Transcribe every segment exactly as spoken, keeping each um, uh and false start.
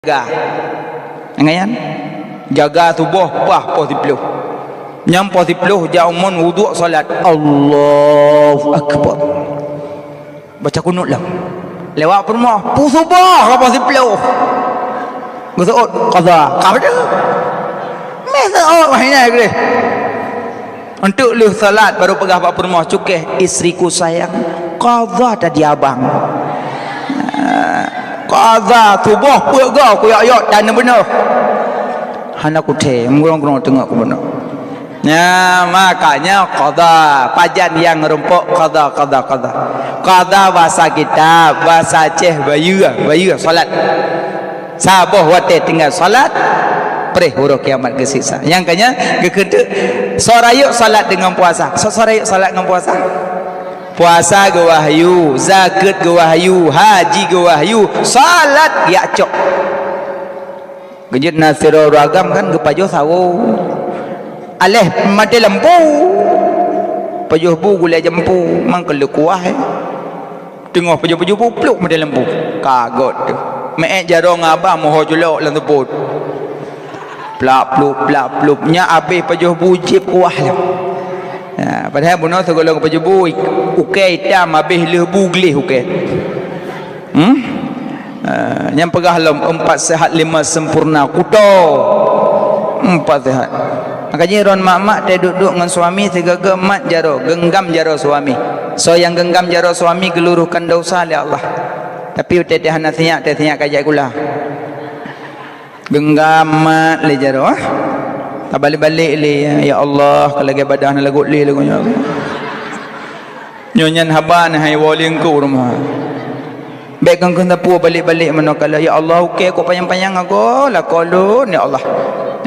Jaga. Ingat nyan? Jaga tuboh paih poh siplôh. Nyan poh siplôh jak u mon wudhu salat. Allahu Akbar. Baca kunut lom. Lewat peurumoh, peusuboh ka poh siplôh. Geuseuôt qadha. Ka beutôi. Meh seuôt wahai nyan geuh. Untuk lheueh salat baru peugah bak peurumoh, "Cukéh, istriku sayang, qadha tadi abang." Ah, qadha suboh peuet goe kuyok-yok tan neubeunoh. Hana kuthèe, meurong-rong teungoh kubunoe. Nya, makanya qadha, pajan nyang reumpok qadha, qadha, qadha. Qadha bahasa kitab, bahasa Aceh bayeue, bayeue salat. Saboh watèe tinggai salat, preh uroe kiamat geusiksa. Nyang ka nyan geukheun teuk, soe rayeuk salat deungon puasa? Soe, soe rayeuk salat ngon puasa? Puasa geuwahyu, zakeuet geuwahyu, haji geuwahyu, salat jak cok. Geujeuet na sidroe ureueng agam kan geupajoh sawo. Aléh maté lampu. Pajoh bu gulèe jampu, mang keuleuk kuah, eh. Teungoh pajoh-pajoh bu, pluk maté lampu. Ka göt teuh. Meu'èk jaroe ngon abah moho culok lam seupôt. Plak plup, plak plup. Nyan abéh pajoh bu jieb kuah lom. Ya, padahai bunoe sigohlom pajoh bu, ukèe itam abéh lheueh bu gleh ukèe. Hmm? Ah, nyang peugah lom, empat sehat lima sempurna. Kuto empat sehat. Makajih droen mak-mak teuduek-duek ngon suami sigoe-goe mat jaroe, genggam jaroe suami. Soe nyang genggam jaroe suami geuluruhkan desya lé Allah. Tapi watèe hana sinyak, teusinyak ka jak sikula. Genggam mat lé jaroe, ah. Tabalek-balek lé, "Ya Allah, ka lagèe badan hana lagot lé lagoe nyoe." Nyoe nyan haba na hai woe lingkup rumoh. Bèk kheun-kheun sapeue balek-balek meunoe kala, "Ya Allah, ukèe kok panyang-panyang agoe lakoe lôn, ya Allah."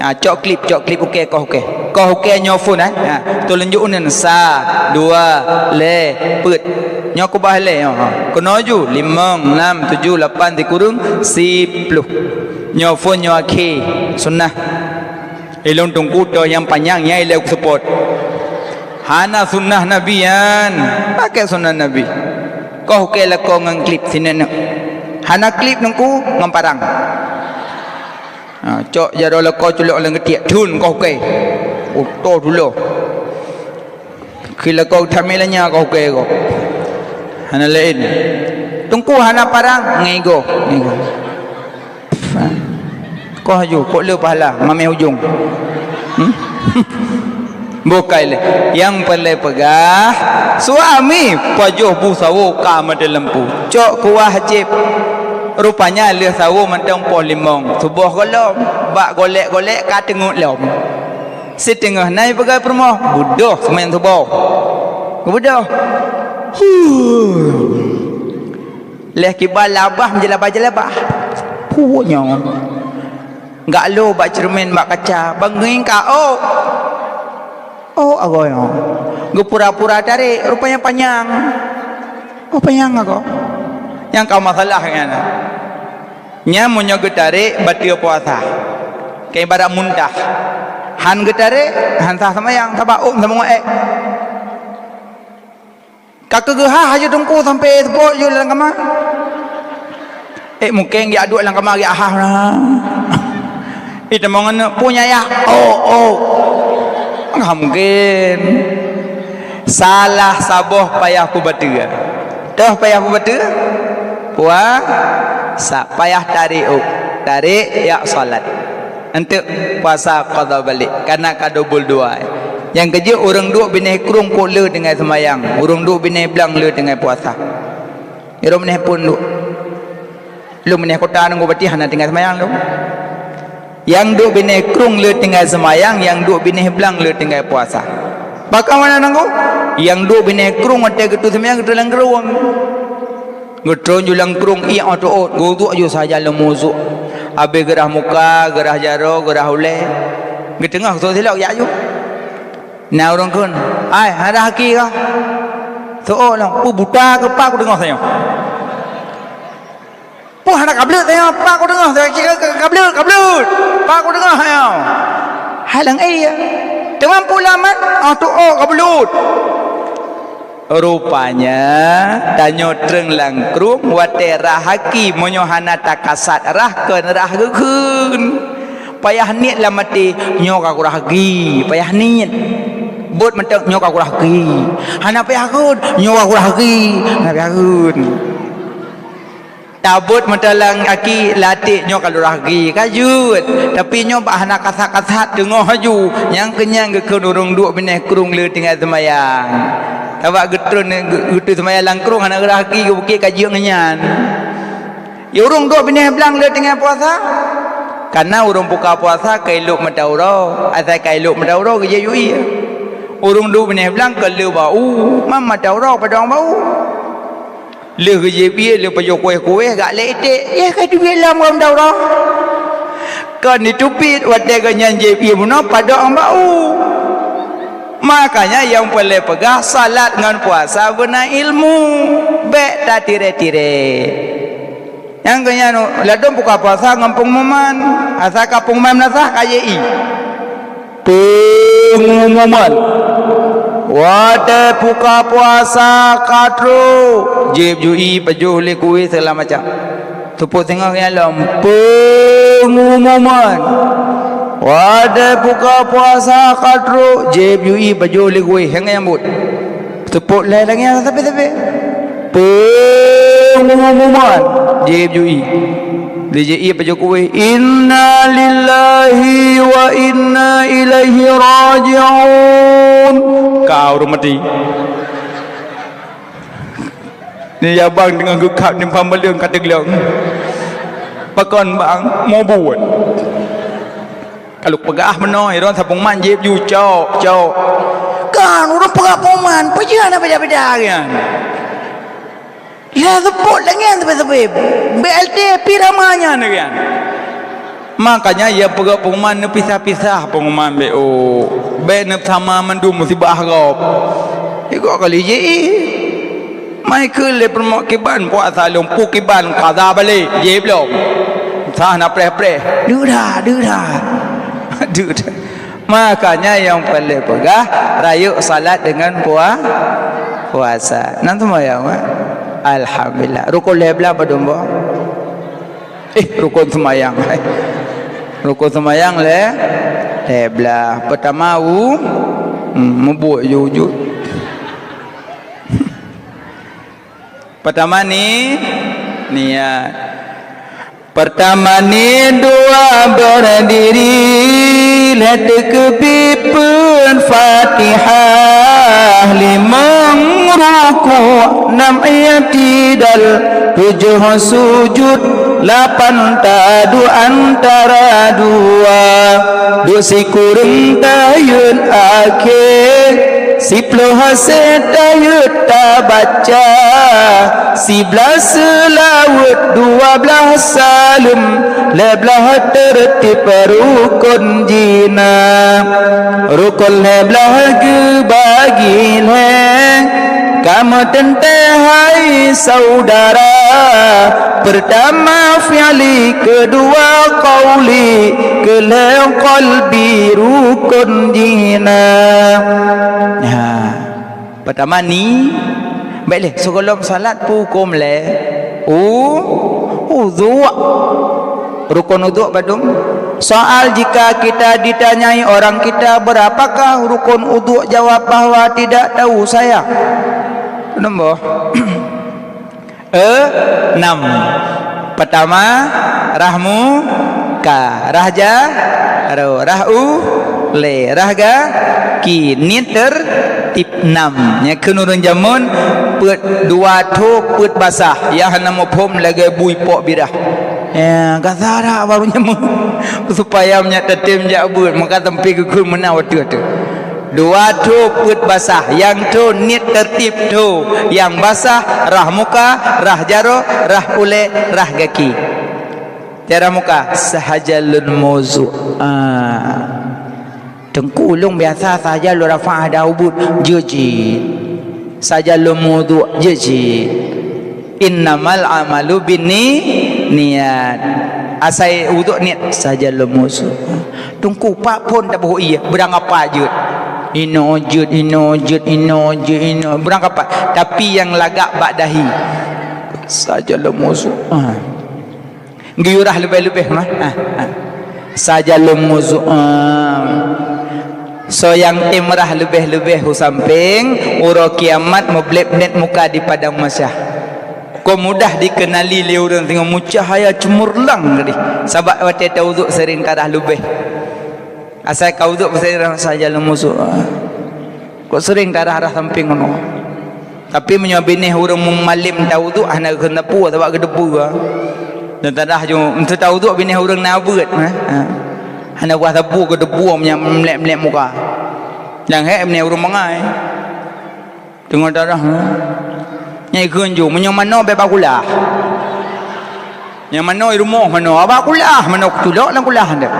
Ha, cok klip, cok klip ukèe, koh ukèe. Koh ukèe nyoe phôn, eh. Ha, tuleueng jok uneun, sa, dua, lhèe, peuet. Nyoe keubah lhèe, nyoe, ha. Keunoe ju, limong, nam, tujoh, lapan, sikureueng, siplôh. Nyoe phôn nyoe akhé, sunnah. Ilôn teungku toh nyang panyang nyang ilèe kuseupôt. Hana sunnah Nabi nyan. Pakèk sunnah Nabi. Koh ukèe lakoe ngon klip sineuk-neuk. Hana klip teungku ngon parang. Ha, cok jaroe lakoe culok lam geutiek, thon koh ukèe. Utoh dulo. Keu lakoe tamé lanya koh ukèe ko. Hana laén. Teungku hana parang, ngigo. Ngigo. Koh aju, kok le pahala, mamèh ujong. Hmm? Bukai lé. Nyang peureulèe peugah, suami pajoh bu sawo ka maté lampu. Cok kuah jieb. Rupanya lheueh sawo mantong poh limong. Suboh gohlom, bak golek-golek ka teungeut lom. Siteungoh na jipeugah peurumoh, "Beudôh seumayang suboh." Beudôh. Huh. Lheueh kiban lam babah meujeulabah-jeulabah. Puwoe nyoe. Gak lo bak ceureumen bak kaca, bangai ka ôk. Ôk agoe nyoe. Geupura-pura tarek, rupanya panyang. Oh, panyang agoe. Nyang ka masalah nyan. Nyan meunyoe geutarek bateue puasa. Keu ibarat muntah. Han geutarek, han sah seumayang, sabab ôk meusaboh ngon èk. Ka keu geuhah aju teungku sampoe seupôt ju lam kama. Eh, mungken geujak duek lam kama geujak hah na. Ih, tamong aneuk pun nyayah. Oh, oh. Enggak mungken. Salah saboh payah peubateue. Toh payah peubateue? Puasa payah tarek ôk. Tarek jak salat. Enteuk puasa qadha balik, kana ka dobol dua. Nyang keujeuet ureueng duek binéh krueng kok le tinggai seumayang, ureueng duek binéh blang le tinggai puasa. Irong binéh phôn duek. Lôn binéh kota nunggu bati hana tinggai seumayang lôn. Nyang duek binéh krueng le tinggai seumayang, nyang duek binéh blang le tinggai puasa. Pakon hana nunggu? Nyang duek binéh krueng watèe geuteuek seumayang geuteuek lam krueng. Geutron ju lam krueng ié ôh teuôt, geuduek ju sajan lom muzuk. Abéh geurah muka, geurah jaroe, geurah ulèe. Geuteungoh sôk silop jak ju. Na ureueng kheun, "Hai, hana haki kah?" Teuôt lom, "Peue buta keu pak kuteungoh tanyoe? Peue hana kableut tanyoe, pak kuteungoh, ka-, ka-, kableut, kableut, pak kuteungoh tanyoe." Hai lam ié. Teuma peue lamat, ôh teuôt kableut. Rupanya, tanyoe treun lam krueng, watée rhah aki, meunyoe hana takasat rhah, kon rhah geukheun. Payah niet lam até, "Nyoe ka kurhah aki," payah niet. Bot mantong, "Nyoe ka kurhah aki." Hana payah kheun, "Nyoe ka kurhah aki," hana payah kheun. Tabot meutaleueng aki, laték nyoe ka lurah gri, ka jeuet. Tapi nyoe bak hana kasat-kasat teungoh laju. Nyang keunyan geukheun ureuëng duek binéh krueng le tinggai seumayang. Sabab geutreun, geu-, geutreun seumayang lam krueng hana geurah gri, geubuki ka jeuet ngeunyan. Ya ureuëng duek binéh blang le tinggai puasa. Kana ureuëng buka puasa ka ilok mata uroe, asai ka ilok mata uroe geujak yue. Ureuëng duek binéh blang ka le bau, mam mata uroe padang bau. Lheueh geujép ié, lheueh pajoh kuéh-kuéh, gak lé iték, ié ka teubiet lom lam daurah. Kon jiteubiet watée geuhnyan jép ié bunoe padok ngon bak u. Makanya nyang peureulée peugah, salat ngon puasa beuna ilmu, bék tatirée-tirée. Nyang geuhnyan ladom buka puasa ngon peungumuman, asai ka peungumuman meunasah ka jép ié. Peungumuman. Watée buka puasa ka trok, jép jui pajoh lé kuéh segala macam. Teupok singoh nyang lom. Peungumuman. Watée buka puasa ka trok, jép jui pajoh lé kuéh. Nyang nyambut. Teupok lhée lagée nyan sabe-sabe. Peungumuman. Jép jui. Lé jép ié pajoh kuéh. Inna lillahi wa inna ilaihi raji'un. Ka ureuëng maté. Ni abang deungon geukhab ni pambaleueng ka teuglong. Pakon bang, mo buet. Kalau peugah meunoe, droen sapeungumuman jép ju cok, cok. Kan ureuëng peugah peungumuman, peue jeuet hana beda-beda kan? Ya, seupôt lagée nyan sabe-sabe. B L T pi rama nyan kan? Makanya ya peugah peungumuman neupisah-pisah peungumuman B O. Bék neusama mandum musibah gob. Iko kali jép. Mai keu lé peurumoh kiban puasa lom pu kiban kaza balek, jép lom. Sah na preh-preh. Deuda, deuda. Deuda. Makanya nyang peureulée peugah, rayeuk salat deungon pua-, puasa. Nan seumayang, eh? Alhamdulillah. Rukon lhée blah padum boh? Eh, rukon seumayang. Rukon seumayang lhée, lhée blah. Peutama u, hmm, mubuet ju-ju. Peutama ni, niat. Peutama ni dua berdiri, lhée teukeubi peuet Fatihah, limong ruku', nam i'tidal, tujoh sujud, lapan taduek antara dua. Duek sikureueng tahiet akhé, siploh hase tahiet tabaca, siblaih seulaweuet, dua blaih saleuem, lhée blaih teurtib rukon jina. Rukon lhée blaih geubagi lhée, ka meuteuntée hai saudara. Peurtama fi'li, keudua qauli, keulhée qalbi, rukon jina. Nah, peutama ni, bék lé, sigohlom salat peue hukôm lé? U, udhu. Rukon udhu padum? Soal, jika kita ditanyai orang kita, "Berapakah rukun udhu?" Jawab bahwa tidak tahu saya. Nombor. E, enam. Peutama, rhah muka, rhah ja-, ro, rhah u, lé, rhah ga-, ki, niet teurtib enam. Nyang kheun ureuëng jameun, peuet dua tho peuet basah, nyang hana muphom lagée bui pok birah. Ya, gata dak baru nyameun. Supaya meunyak tatem jak beuet, maka sampai geukheun meunan watée tu. Dua tho peuet basah, nyang tho niet teurtib tho, nyang basah rhah muka, rhah jaroe, rhah ulée, rhah gaki. Cara muka, sahaja lôn mozuk. Ah. Teungku, ulôn biasa sahaja lôn rafa' hadas ubit, jeuet cit. Sahaja lôn mozuk, jeuet cit. Innamal a'malu binni-, niyat. Asai udhu niet, sahaja lôn mozuk. Teungku, pat phon taboh ié, beurang apa jeuet? Inoe jeuet, inoe jeuet, inoe jeuet, inoe. Beurangkapat. Tapi nyang lagak bak dahi. Saja lom musuh. Ha. Geuyue rhah leubeh-leubeh mah. Ha. Ha. Saja lom musuh. Ha. Soe nyang tem rhah leubeh-leubeh u sampéng, uroe kiamat meubleb-bleb muka di padang mahsyar. Kon mudah dikeunali lé ureuëng singoh meucahya ceumeurlang tadi. Sabab watée tawudhu seuring tarhah leubeh. Asai ka udhu peusajan saja lom musoh. Kok seuring tarhah-rhah sampéng keunoe. Tapi meunyoe binéh ureuëng meumalém tawudhu hana geukheun teupeu sabab geudebu. Dan tarhah ju, meunteuk tawudhu binéh ureuëng na beuet, ha? Ha. Hana kuasa bu geudebu meunyoe mlek-mlek muka. Nyang hék binéh ureuëng bangai. Teungoh darah, ha? Nyang ikheun ju, meunyoe manoe bèk bak kulah. Nyang manoe i rumoh manoe, bak kulah manoe kutulok lam kulah deh.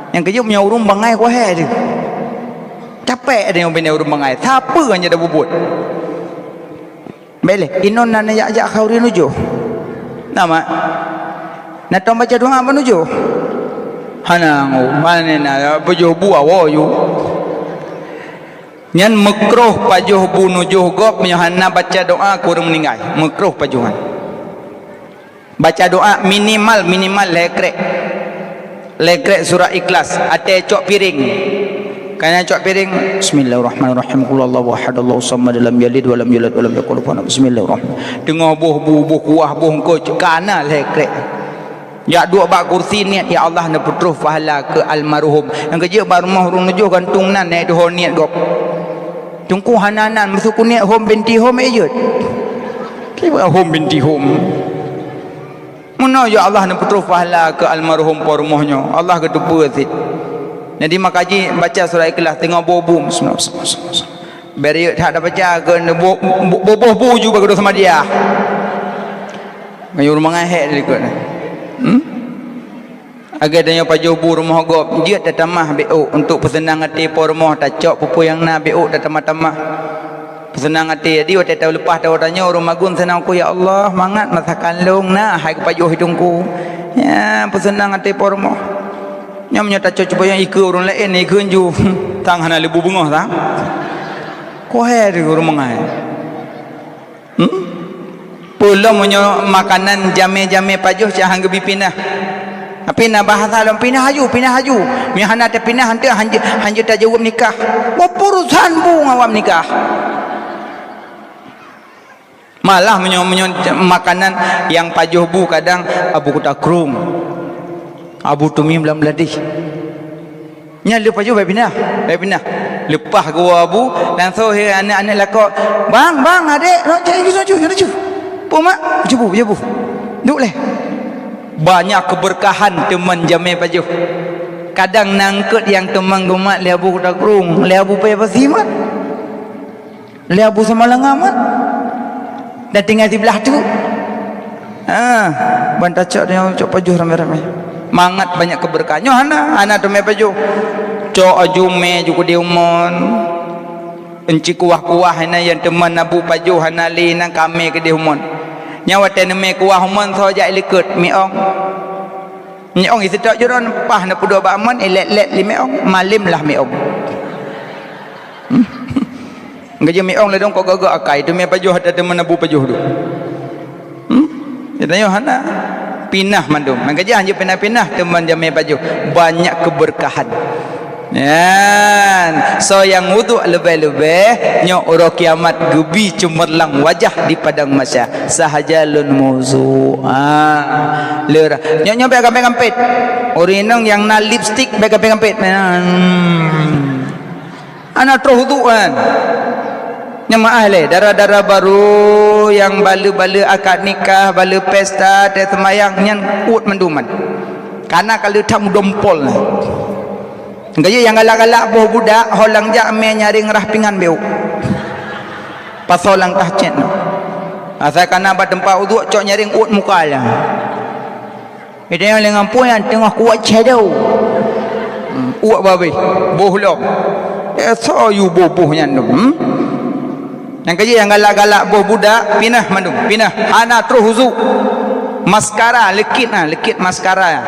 Nyang keujeuet meunyoe ureuëng bangai kuhai deh. Capek deh nyoe bina ureuëng bangai. Sapa nyang dak bubuet? Bèk lé, inon na jak-jak khauri nujoh. Nama? Na tom baca doa menujoh? Hana ngô, mana na pajoh bu awoe ju. Nyan meukroh pajoh bu nujoh gob meunyoe hana baca doa keu ureuëng meuninggai. Meukroh pajoh nyan. Baca doa minimal, minimal lhèe krek. Lhèe krek surat Ikhlas, até cok piréng. Kana cok piréng, Bismillahirrahmanirrahim. Qul huwallahu ahad, Allahu samad, lam yalid walam yulad walam yakul kufuwan ahad. Bismillahirrahmanirrahim. Teungoh boh bu, boh kuah, boh engko, kana lhèe krek. Jak duek bak kursi niet, "Ya Allah, neupeutroh pahala keu almarhum." Nyang keujeuet bak rumoh ureuëng nujoh gantung nan, nyan tuho niet gob. Teungku hana nan, meusukon niet hom binti hom, eh, jeuet. Kiban hom binti hom. Meunoe, "Ya Allah, neupeutroh pahala keu almarhum po rumoh nyoe." Allah geuteupeue cit. Jadi maka jih baca surat Ikhlas, teungoh boh bu. Bismillah. Bèk riyeuk that tabaca keu boh, boh, boh bu ju bak keudoh sama dia. Ngon ureuëng mangai hék di likot. Hmm? Lagèe tanyoe pajoh bu rumoh gob, jeuet tatamah bèk ôk untuk peuseunang até po rumoh, tacok peue-peue nyang na bèk ôk tatamah-tamah. Peuseunang até, jadi watèe taleupah tawoe tanyoe ureuëng magun seunang ku, "Ya Allah, mangat masakan lôn na hai geupajoh i teungku." Ya, peuseunang até po rumoh. Nyan meunyoe tacok cuba nyang ikeue ureuëng laén, ikeue ju. Tang hana leubeh beungoh tang. Kuhai di ureuëng mangai. Hmm? Peulom meunyoe makanan jamé-jamé pajoh cit han geubi pinah. Tapi na bahasa lom, "Pinah haju, pinah haju." Meunyoe hana tapinah, hanteuk hanjeuet, hanjeuet tajaweueb nikah. Beupurusan bu ngon awam nikah. Malah meunyoe, meunyoe makanan nyang pajoh bu kadang abu kuta krueng. Abu tumim lam ladih. Nyan lheueh pajoh bèk pinah, bèk pinah. Leupah geuwoe bu, langsong he aneuk-aneuk lakoe, "Bang, bang, adék, lôn cari laju, laju." "Peue, Mak?" "Cubu, cubu." "Duek lé." Banyak keberkahan teuma jamé pajoh. Kadang na eungkôt nyang teuma geumat lé abu kuta krueng, lé abu paya pasi mat. Lé abu Samalanga mat. Dan tinggai siblah tu. Ha, ban tacok dia cok pajoh ramé-ramé. Mangat banyak keberkahan. Nyoe hana, hana teumé pajoh. Cok aju mé ju keudeh umon. Enci kuah-kuah hana nyang teuma abu pajoh hana lé nang kamé keudeh umon. Nyan watèe neumé kuah umon soe jak i likot, miong. Miong i sitok jeuron, pah neupeuduek bak amon, ilét-lét lé miong, malém lah miong. Geujeuet miong ladôm kok gagak akai, teumé pajoh ata teuma abu pajoh tu. Hmm? Geutanyoe hana. Pinah mandum. Nyang keujah hanjeuet pinah-pinah, teuma jamé pajoh. Banyak keberkahan. Nyan, soe nyang udhu leubeh-leubeh, nyoe uroe kiamat geubi ceumeurlang wajah di padang mahsyar. Sahaja lôn musu. Ha. Lera. Nyoe, nyoe bèk gampét-gampét. Ureueng inong nyang na lipstik bèk gampét-gampét. Hmm. Hana troh udhu kan. Nyan meu'ah lé, dara-dara barô nyang bale-bale akad nikah, bale pesta, teuh seumayang, nyan uet mandum nyan. Kana ka leutam dompol nyan. Geuyue nyang galak-galak boh budak, ho lam jak mé nyaréng rhah pingan beuh. Pasoe langkah cét nyoe. Asai kana bak teumpat udhu, cok nyaréng uet muka lé. Geutanyoe lé ngon peue nyan teungoh kuwat shadow. Hmm, uet babeh, boh lom. Eh, soe yue boh-boh nyan tu, hmm? Nyang keujeuet nyang galak-galak boh budak, pinah mandum, pinah. Hana troh udhu. Maskara, leukit na, leukit maskara.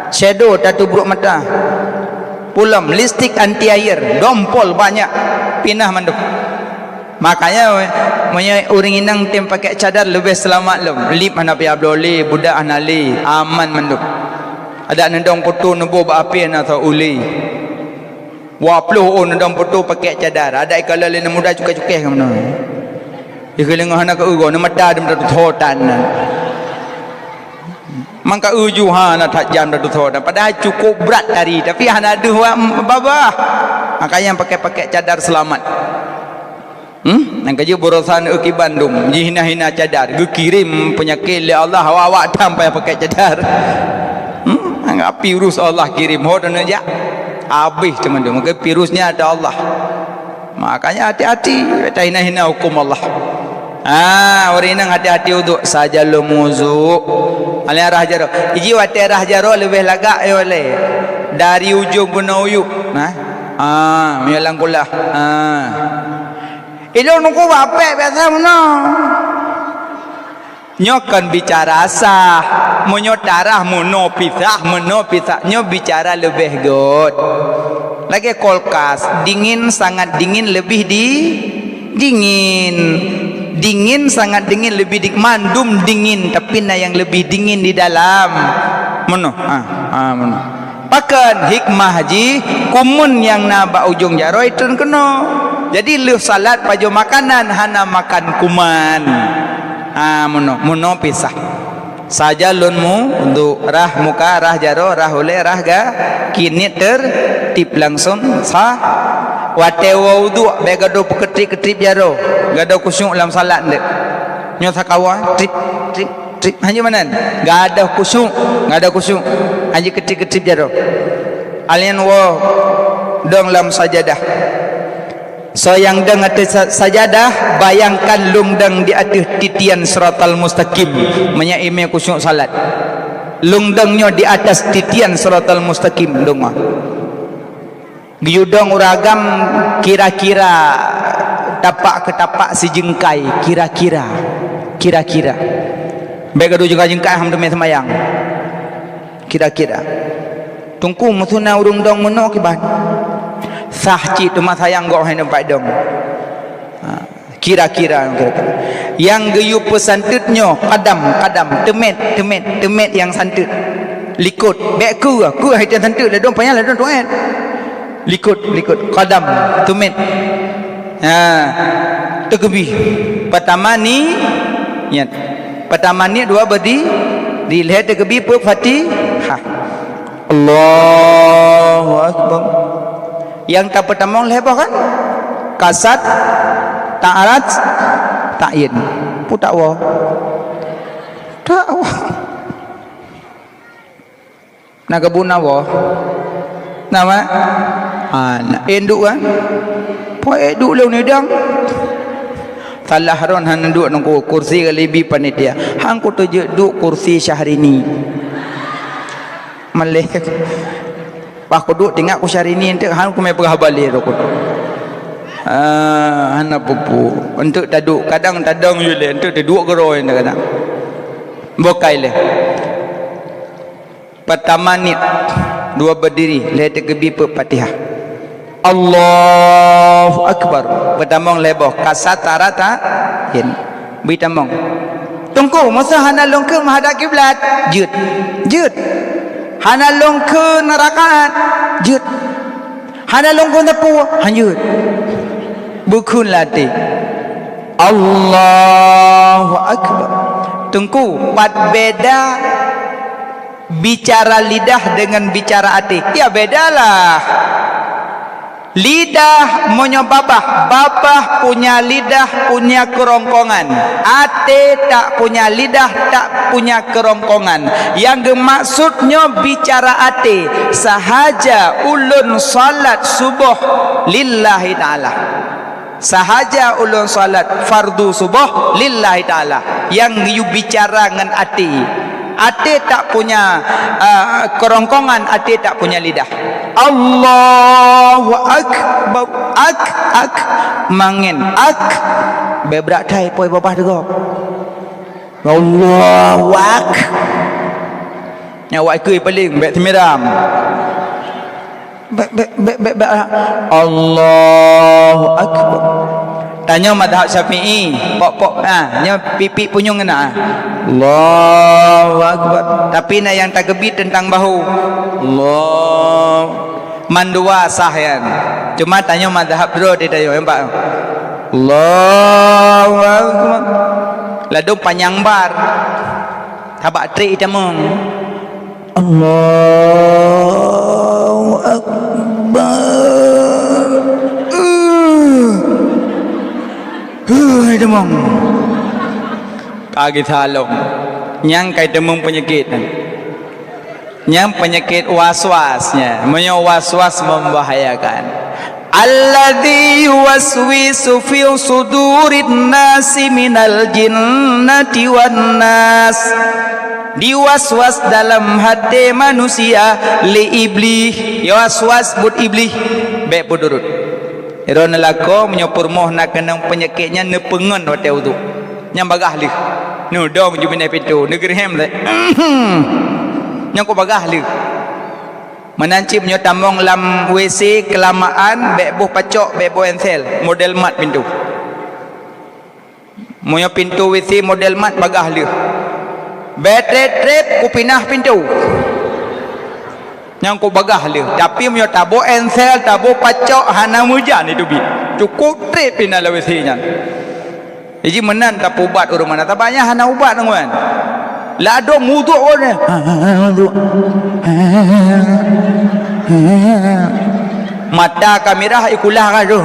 Shadow tatubrok mata. Pulom, lipstik anti air, dompol banyak, pinah mandum. Makanya, meunyoe ureueng inong tem pakai cadar leubeh seulamat lom. Lip hana payah bloe lé, budak hana lé, aman mandum. Adak neudong peutu neuboh bak apèh na tho ulèe. Dua ploh ôn neudong peutu pakai cadar. Adak ikalon lé aneuk muda cukéh-cukéh keunoe. Di keuleungoh hana keu uroe, neumata dem tatutoe tan. Mangka uju ha na that jam tatutoe tan. Padahai cukup brat tari, tapi hana deuh wak babah. Makanya pakai-pakai cadar seulamat. Hmm? Nyang keujeuet beurosan eu kiban dum, jihina-hina cadar, geukirém peunyakét lé Allah, awak-awak tam payah pakai cadar. Hmm? Anggap virus Allah kirém, ho dan jak. Habéh teuma dum, ke virusnya ada Allah. Makanya hati-hati, tahina-hina hukum Allah. Ah, ureueng inong hati-hati uduk, saja lom uduk. Alèh rah jaroe. Iji watèe rah jaroe leubeh lagak yo lé. Dari ujong keunoe uyuek. Nah. Ah, meunyoe lam kulah. Ah. Ilôn nungku bak apèk biasa meunoe. Nyoe kon bicara sah. Meunyoe tarah meunoe pisah, meunoe pisah. Nyoe bicara leubeh göt. Lagèe kulkas, dingin, sangat dingin, lebih di-, dingin. Dingin, sangat dingin, lebih di-, mandum dingin, tapi na nyang lebih dingin di dalam. Meunoe. Ha, ha, meunoe. Pakon hikmah jih, kuman nyang na bak ujong jaroe treun keunoe. Jadi lheueh salat pajoh makanan hana makan kuman. Ha, meunoe, meunoe pisah. Saja lôn mu uduk, rah muka, rah jaroe, rah ulèe, rah ga-, keuneuk teurtib langsung sah. Watèe woe uduk bèk gadôh peukeutrip-keutrip jaroe, gadôh khusyuk lam salat ndeuk. Nyoe sakawa trip, trip. Trip, hanjeuet meunan. Gadôh khusyuk, gadôh khusyuk. Hanjeuet keutrip-keutrip jaroe. Alèh nyan woe dong lam sajadah. Soe nyang dong ateueh sa-, sajadah, bayangkan lôn dong di ateueh titian siratal mustaqim. Meunyoe imé khusyuk salat. Lôn dong nyoe di atas titian siratal mustaqim, dong. Geuyue dong ureueng agam kira-kira tapak keu tapak sijeungkai, kira-kira. Kira-kira. Bèk gadôh jeungkai-jeungkai han teumé seumayang. Kira-kira. Teungku, meuseu na ureueng dong meunoe kiban? Sah cit teuma sayang gob hai teumpat dong. Ha. Kira-kira, kira-kira. Nyang geuyue peusanteut nyoe, kadam, kadam, teumet, teumet, teumet nyang santeut. Likot, bèk keue, keue hai teusanteut, ladôm panyang, ladôm tuet. Likot, likot, kadam, teumet. Ha, teukeubih. Peutama ni-, niet. Peutama niet, dua beudi-, di lhèe teukeubih peuet Fatihah. Allahu Akbar. Nyang tapeutamong lhèe boh kan? Kasat, ta'arat, ta'yin. Peue takwoe? Takwoe. Na keubu na woe? Na, Mak? Ha, na. Eh, duek kan? Peue eh duek lôn nidang? Salah ron hana duek nungku kursi galibi panitia. Han kuteujeuet duek kursi Syahrini. Malèe. Bah kuduek tinggai ku Syahrini enteuk, han kumé peugah balè tu kuduek. Ah, hana peue-peue. Enteuk taduek, kadang tadong yue lé, enteuk taduek keudroe kadang. Bokai lé. Peutama niet, dua beudiri, lhèe teukeubih peuet Fatihah. Allahu Akbar. Peutamong lhèe boh, kasat, ta'arat, ta'yin. Bri tamong. Teungku, meuseu hana lôn kheun meuhadap kiblat? Jeuet. Jeuet. Hana lôn kheun rakaat? Jeuet. Hana lôn kheun sapeue? Han jeuet. Beukheun lam até. Allahu Akbar. Teungku, pat beda bicara lidah dengan bicara até? Ya, bedalah. Lidah meunyoe babah, babah punya lidah punya kerongkongan. Até tak punya lidah tak punya kerongkongan. Nyang geumaksud nyoe bicara até, sahaja ulôn salat suboh lillahi ta'ala. Sahaja ulôn salat fardu suboh lillahi ta'ala. Nyang yue bicara ngon até. Até tak punya, ah, kerongkongan, até tak punya lidah. Allahu Akbar, ak, ak, mangen, ak. Bèk brat that po babah teugok. Allahu Ak. Nyan awak keue paléng, bèk teumiram. Bèk, bèk, bèk, bèk, bèk. Allahu Akbar. Tanyoe mazhab Syafi'i, pok-pok, ah, nyoe pipi punyueng keunan. Allahu Akbar. Tapi na nyang takeubi teuntang bahu. Allah. Mandua sah nyan. Cuma tanyoe mazhab droe di tanyoe, nampak? Allahu Akbar. Ladôm panyang bar. Tabak trik itamong. Allahu Akbar. Uh. Uh, itamong. Ka geusalom. Nyang ka itamong peunyakét nyan. Nyang peunyakét was-was nyan. Meunyoe was-was membahayakan. Alladzi yuwaswisu fi sudurin nasi minal jinnati wan nas. Diwas-was dalam até manusia lé iblih. Was-was buet iblih. Bèk peudurot. Droeneuh lakoe meunyoe peurumoh na keunong peunyakét nyan neupeungon watèe udhu. Nyan bagaih lheueh. Neudong ju binéh pintoe, neugeureuhem lé. Nyan kok bagaih lheueh. Meunan cit meunyoe tamong lam W C keulamaan, bèk boh pacok, bèk boh ensel, model mat pintoe. Meunyoe pintoe W C model mat, bagaih lheueh. Bèk trép-trép kupinah pintoe. Nyan kok bagaih lheueh. Tapi meunyoe taboh ensel, taboh pacok, hana meujan iteubiet. Cukôp trép pinah lam W C nyan. Jadi meunan tapeuubat ureueng meunan, sabab nyan hana ubat, teungku. Ladôm uduk ureueng. Mata ka mirah, ikulah ka tu.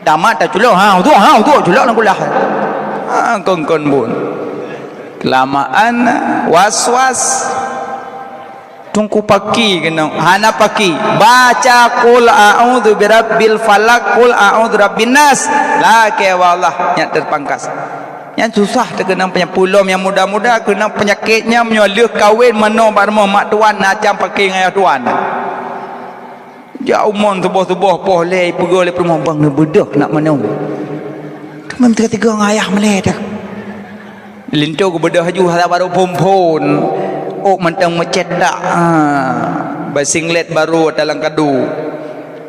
Tamat taculok, ha, uduk, ha, uduk, culok lam kulah. Ha, kon-kon buet. Kelamaan was-was. Teungku paki keunong, hana paki. Baca qul a'udzu birabbil falaq, qul a'udzu birabbin nas. Lakèe bak Allah, nyan teupangkas. Nyan susah teukeunong peunyakét. Peulom nyang muda-muda keunong peunyakét nyan, meunyoe lheueh kawen meunoe bak rumoh mak tuan, na cam paki ngon ayah tuan. Jak umon suboh-suboh poh lhèe, ipeugah lé peurumoh, "Bang, neubeudôh nak meunoe." Teuma teuga-teuga ngon ayah meulhèe dah. Linto geubeudôh laju, hana barô phon-phon. Ôk mantong meucetak. Ha. Bak singlet barô ata lam kadu.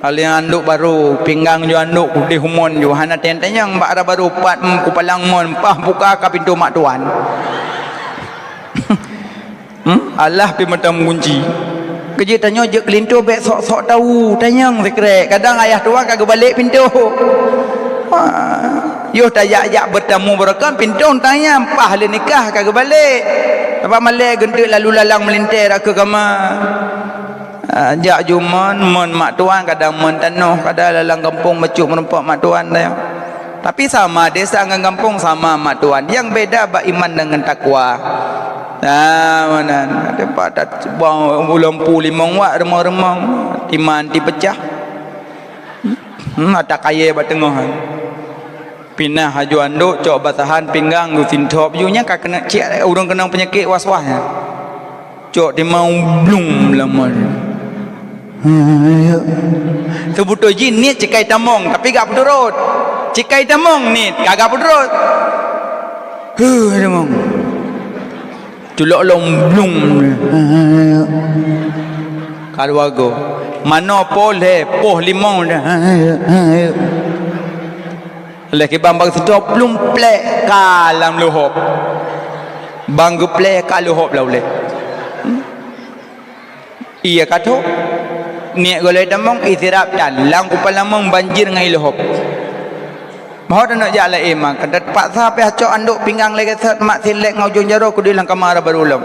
Alèh andôk barô, pinggang ju andôk, kudeh umon ju. Hana tanyong-tanyong bak ara barô, pat, em, kupalang mon, paih buka ka pintoe mak tuan. Hmm? Allah pih mantong meugunci. Keujeuet tanyoe jeuet keu linto bèk sok-sok tahu, tanyong sikrek. Kadang ayah tuan ka geubalek pintoe. Ha. Yoh tajak-jak beutamu beurakan, pintoe tanyong, paih lheueh nikah ka geubalek. Sabab malèe geunteuk lalu lalang meulintèe rakeuh kama. Ah, jak ju mon, mon mak tuan, kadang mon tanoh, kadang lalang gampông bacut meurumpok mak tuan tanyong. Tapi sama desa ngon gampông, sama mak tuan. Nyang beda bak iman deungon takwa. Nah, meunan. Teumpat dat-, bang ulôn pu limong wak, rumoh-rumoh. Iman tipeucah. Hmm, ata kayèe bak teungoh. Pinah laju andôk, cok basahan pinggang, geusintop. Ju nyan ka keuneuk cit ureueng keunong peunyakét was-was nyan. Cok timang blung lam até. Seubeutôi jih niet cikai tamong, tapi gak peuturot. Cikai tamong niet, ka gak peuturot. Huh, tamong. Culok lom blung. Ka dua go. Manoe poh lhèe, poh limong dah. Lheueh kiban bang sidroe plueng plek ka lam leuhop. Bang geuplek ka leuhop lam ulèe. Hmm. Ié ka trôk. Niet gohlom tamong, ié sirab tan. Lam kupala mong banjir ngon ié leuhop. Bahwa taneuk jak laén mah, ka teupaksa pih cok andôk pinggang lagèe sot mak silek ngon ujông jaroe keudéh lam kama dara barô lom.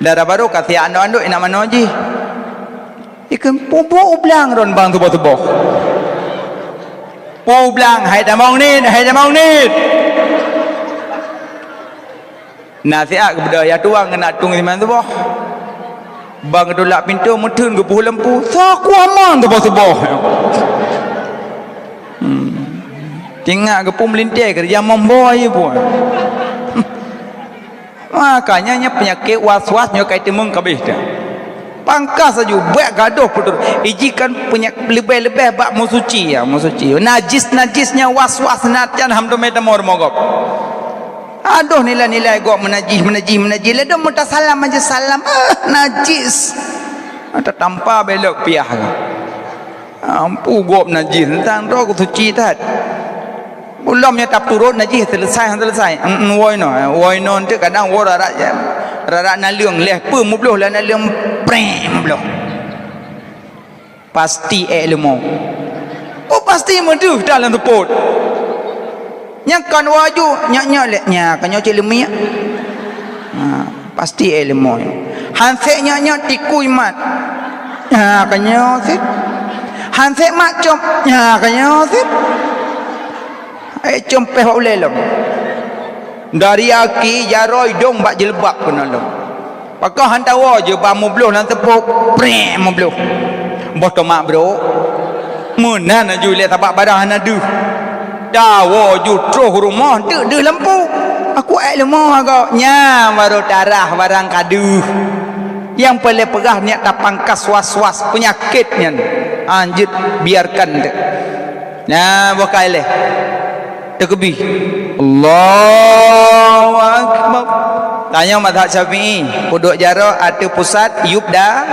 Dara barô ka siap andôk-andôk, ié nak manoe jih. Ikheun, "Peue buet u blang ron bang tuboh-tuboh?" "Peue u blang, hai tamong niet, hai tamong niet." Na siat geubeudôh ayah tuan keuneuk tueng siman tuboh. Bang geutulak pintoe meutheun geupeuhu lampu, "Soe kuah mang tuboh-tuboh?" Hmm. Tingat geupeu meulintèe keureuja momboi pun. Makanya nyan peunyakét was-was nyoe ka iteumeung ka abéh dah. Pangkas laju, bèk gadôh peuturot. Iji kan peunya-, leubeh-leubeh bak meusuci, ya, meusuci. Najis-najis nyan was-was, na tian ham teumé tamong rumoh gob. Adoh nilai-nilai gob meunajih, meunajih, meunajih. Ladôm meutasalam aja salam, ah, najis. Tatampa belok piah ka. Ampu gob najih, tang droe keu suci that. Ulom nyang tapeurot najih, seuleusai han seuleusai. Em, em, woi noe, woi noe teuk kadang woe rarak, rarak naleueng, lheuh peue meubloh lam naleueng, prek meubloh. Pasti ék leumo. Oh, pasti meudeuh that lam seupôt. Nyang kon waju, nyak-nyak lé, nya ka nyoe cit leumiek. Ha, pasti ék leumo. Hansek nyak-nyak tikui mat. Nya ka nyoe cit. Hansek mat com, nya ka nyoe cit. Eh, com péh bak ulée lom. Dari aki jaroe idong bak jilbab keunoe lom. Pakon han tawoe jeuet bak meubloh lam seupôt, prek meubloh. Boh tomak brok. Meunan laju ilée sabab barang hana deuh. Tawoe ju troh rumoh teuk deuh lampu. Aku ék leumo agak. Nyan baru tarah barang ka deuh. Nyang paléng peugah nyak tapangkas was-was peunyakét nyan. Anjeuet biarkan teuk. Nah, boh ka ilée. Takbir. Allahu Akbar. Tanyoe mazhab Syafi'i, peuduek jaroe ateueh pusat yup da-,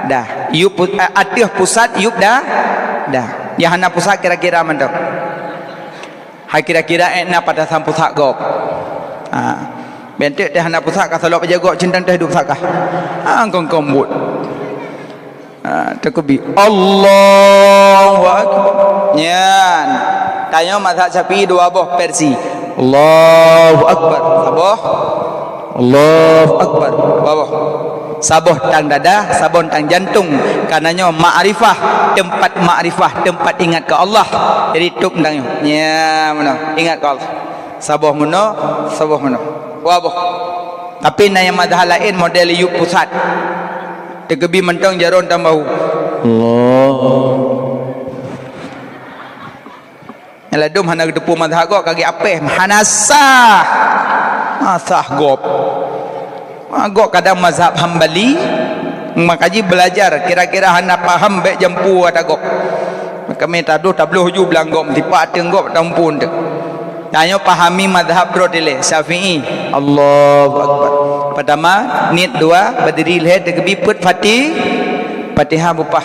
dah. Yup pu-, eh, ateueh pusat yup da-, dah. Nyang hana pusat kira-kira mantong. Hai kira-kira ék na patasan pusat gob. Ha. Bentek teuh hana pusat ka salok bajée gob cintang teuh duek pusat kah. Ha, kong-kong buet. Ha, takbir. Allahu Akbar. Nyan. Tanyoe mazhab Syafi'i dua boh versi. Allahu Akbar. Saboh. Allahu Akbar. Dua boh. Saboh tang dada, saboh tang jantong. Karena nyoe makrifah, tempat makrifah, tempat ingat ke Allah. Jadi top tang nyoe. Nya, meunoe. Ingat ke Allah. Saboh meunoe, saboh meunoe. Dua boh. Tapi na nyang mazhab laén model yup pusat. Takbir mantong jaroe tang bahu. Allah. Nyang ladôm hana geuteupeue mazhab gob ka geuapéh, hana sah. Ha, sah gob. Ha, gob kadang mazhab Hambali, maka jih belajar, kira-kira hana paham bék jampu ata gob. Kami tadoh tabloh ju blang gob, sipak ateueng gob tampun teuk. Tanyoe pahami mazhab droe dilée, Syafi'i. Allahu Akbar. Pertama, niet dua, berdiri lhée, takbir peuet Fati-, Fatihah bupah.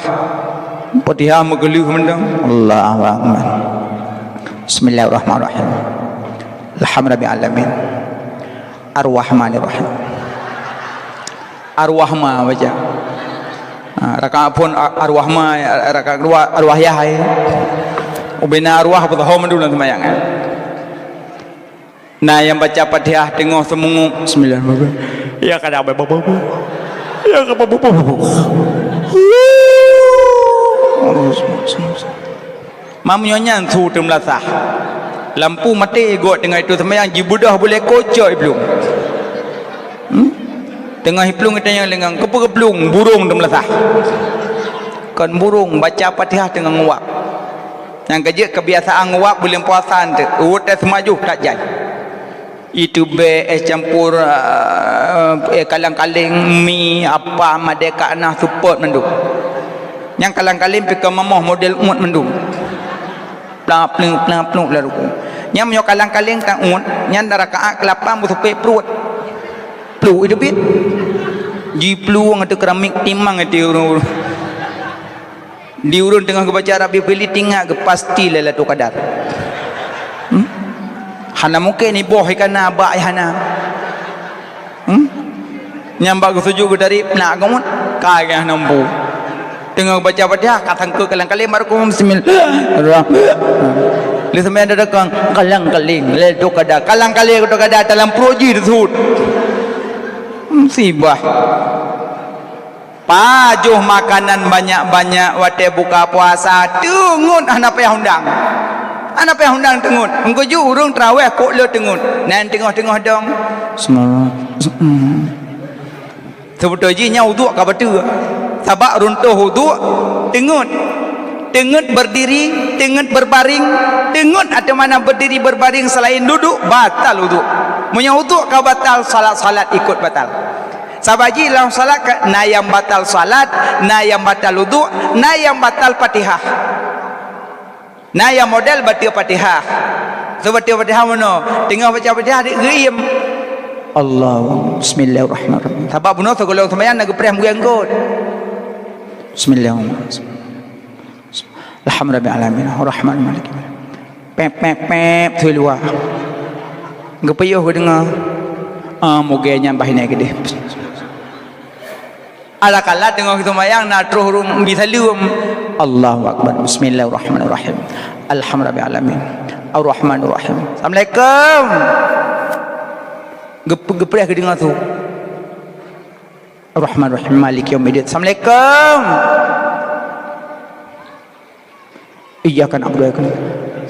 Fatihah meugeuleuh mantong. Allahu Akbar. Bismillahirrahmanirrahim. Alhamdulillahirabbil alamin. Arrahmanirrahim. Arwahma baca. Ha, rakaat phon a-, arwahma, rakaat kedua arwah yah, ya. Ubena arwah beutahom dulu sembahyang, ya. Nah, nyang baca Fatihah teungoh seumeunguek, bismillahirrahmanirrahim. Ya kada babu. Ya kada babu. Mam nyoe nyan su teumeulasah. Lampu maté, gob teungoh itu seumayang, jibeudôh bulée kocok iplueng. Hmm? Teungoh iplueng itanyong lé ngon, "Keupeue geuplueng?" "Burông teumeulasah." Kon burông, baca Fatihah teungoh nguap. Nyang keujeuet kebiasaan nguap buleuen puasa teuk, uweuet teuh seumajoh that jai. Itu bèe, eh, campur, eh, eh, kalang-kaling, mi, apa, madé ka na seupôt mandum. Nyang kalang-kaling pih ka mamoh model uet mandum. Plak, pluk, plak, pluk, lalu. Nyang meunyoe kalang-kaling ka uet, nyan rakaat keulapan beusupet pruet. Pluk itu pih. Jiplueng ateueh keramik timang itu ureueng-ureueng. Di ureueng teungoh geubaca Rabbi firli, teuingat geuh pasti Lailatul Qadar. Hmm? Hana mungken iboh ikan na bak hana. Hmm? Nyang bak geusujut geutarék, nak geuh mut, ka geuh nampu. Teungoh geubaca Fatihah, ka sangkot kalang-kaling, baru kum bismillahirrahmanirrahim. Lé sampai ada dakang, kalang-kaling, Lailatul Qadar. Kalang-kaling Lailatul Qadar dalam pruet jih teusut. Musibah. Pajoh makanan banyak-banyak watée buka puasa, teungeut hana payah undang. Hana payah undang teungeut. Meungeujok ureueng traweh kok le teungeut. Nan teungoh-teungoh dong. Seubeutoe jih nyan uduk ka bateue. Sabab runtoh uduk teungeut. Teungeut berdiri, teungeut berbaring, teungeut atau mana berdiri berbaring selain duduk, batal uduk. Meunyoe uduk ka batal, salat-salat ikut batal. Sabab jih lam salat ka, na nyang batal salat, na nyang batal uduk, na nyang batal Fatihah. Na nyang model bateue Fatihah. Seubateue Fatihah meunoe, teungoh baca Fatihah di geuiem. Allah, bismillahirrahmanirrahim. Sabab bunoe sigohlom seumayang na geupreh meugeunggot. Bismillahirrahmanirrahim. Alhamdulillahirabbil alamin. Arrahman maliki. Pep, pep, pep, tu luwa. Geupiôh geudeungoe. Ah, mugée nyan bah iné keudeh. Ala kala teungoh seumayang na troh ureuëng bi saleuem. Allahu akbar. Bismillahirrahmanirrahim. Alhamdulillahirabbil alamin. Arrahmanirrahim. Assalamualaikum. Geup-, geupreh geudeungoe su. Arrahmanirrahim. Maliki yaumiddin. Assalamualaikum. Iyyaka na'budu wa iyyaka nasta'in.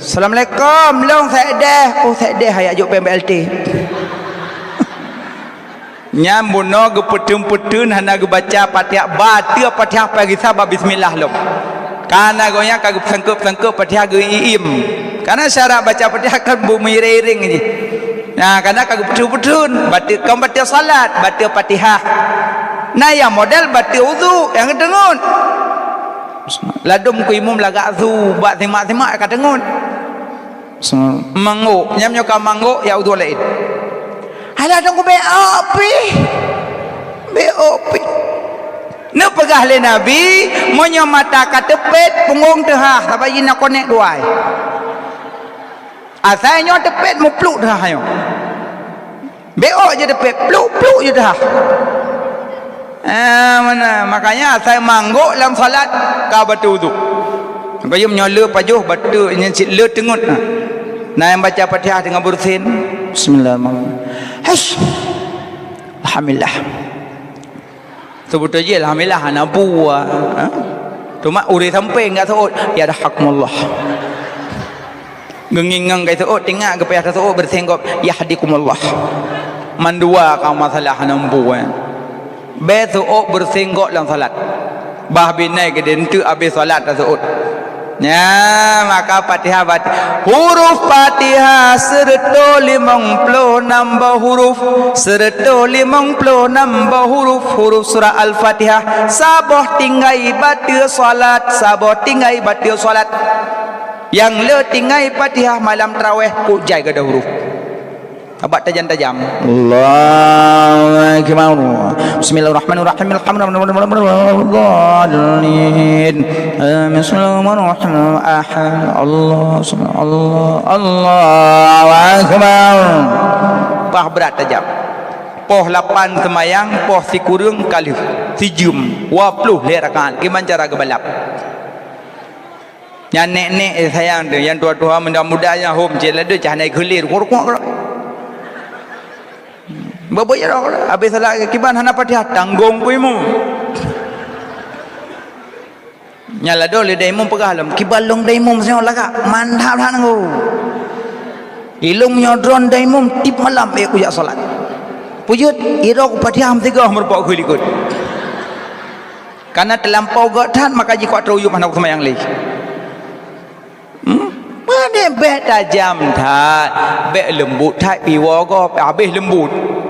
Assalamualaikum, lôn Saideh. Oh, Saideh, hana jok P M B L T. Nyan bunoe geupeuteun-peuteun hana geubaca Fatihah, baca Fatihah paih gisa ba bismillah lom. Kana gobnyan ka geupeuseungkôt-seungkôt Fatihah geuiem. Kana syarat baca Fatihah kan beumeuiréng-iréng jih. Nah, kana ka geupeuteun-peuteun, baca kon baca salat, baca Fatihah. Nah, nyang model baca udhu, nyang geuteungon. Ladôm keu imum lagak su, bak simak-simak ka teungon. Manggok, nyam nyoe ka manggok, ya udhu laén. Alah dong kubeuôk pih. Beuôk pih. Neupeugah lé Nabi, meunyoe mata ka teupet, punggong teuhah, saban jih na konek dua. Asai nyoe teupet, mupluk teuhah nyoe. Beuôk jih teupet, pluk-pluk jih teuhah. Ah, mana? Makanya asai manggok lam salat ka baca udhu. Maka meunyoe le pajoh baca nyan cit le teungeut. Na nyang baca Fatihah teungoh beureusin. Bismillahirrahmanirrahim. Hush. Alhamdulillah. Seubeutôi jih alhamdulillah hana buah. Ha? Cuma ureuëng sampéng ka seuôt, "Yarhakumullah." Geungieng-ngieng ka seuôt, teungoh geupayah taseuôt beureusin gob, "Yahdikumullah." Mandua ka masalah hana buah. Bèk seuôt beureusin gob lam salat. Bah binéh geudeunteuk habéh salat taseuôt. Nya, maka Fatihah bat-, huruf Fatihah seureutôh limong ploh nam boh huruf, seureutôh limong ploh nam boh huruf, huruf surah Al-Fatihah, saboh tinggai bateue salat, saboh tinggai bateue salat. Nyang le tinggai Fatihah malam taraweh, kujai geuda huruf. Abak tajam-tajam. Allahu Akbar. Bismillahirrahmanirrahim. Alhamdulillah. Amin. Bismillahirrahmanirrahim. Ahad. Allah, Allah, Allahu Akbar. Bah brat tajam. Poh lapan seumayang, poh sikureueng ka lheueh. Sijeuem, dua ploh lhèe rakaat. Kiban cara geubalap. Nyan nèk-nèk, eh, sayang teuh, nyang tuha-tuha, muda-muda nyang hom cit ladôm cah nai geulir, kurukuk keudroe. Babah ya Allah, habéh salat kiban hana Fatihah, tanggong keu imum. Nyan ladôm lé da imum peugah lom, kiban lôn da imum singoh lagak, mantap that nanggu. Ilôn nyoe droen da imum tiep malam, eh, kujak salat. Peujeuet, irok Fatihah meusigoh meurumpok keu likot. Karena teulampau gèt that, maka jikok teuruyup hana seumayang lé. Hmm? Padahai bèk tajam that, bèk leumbut that, piwoe gob, habéh leumbut.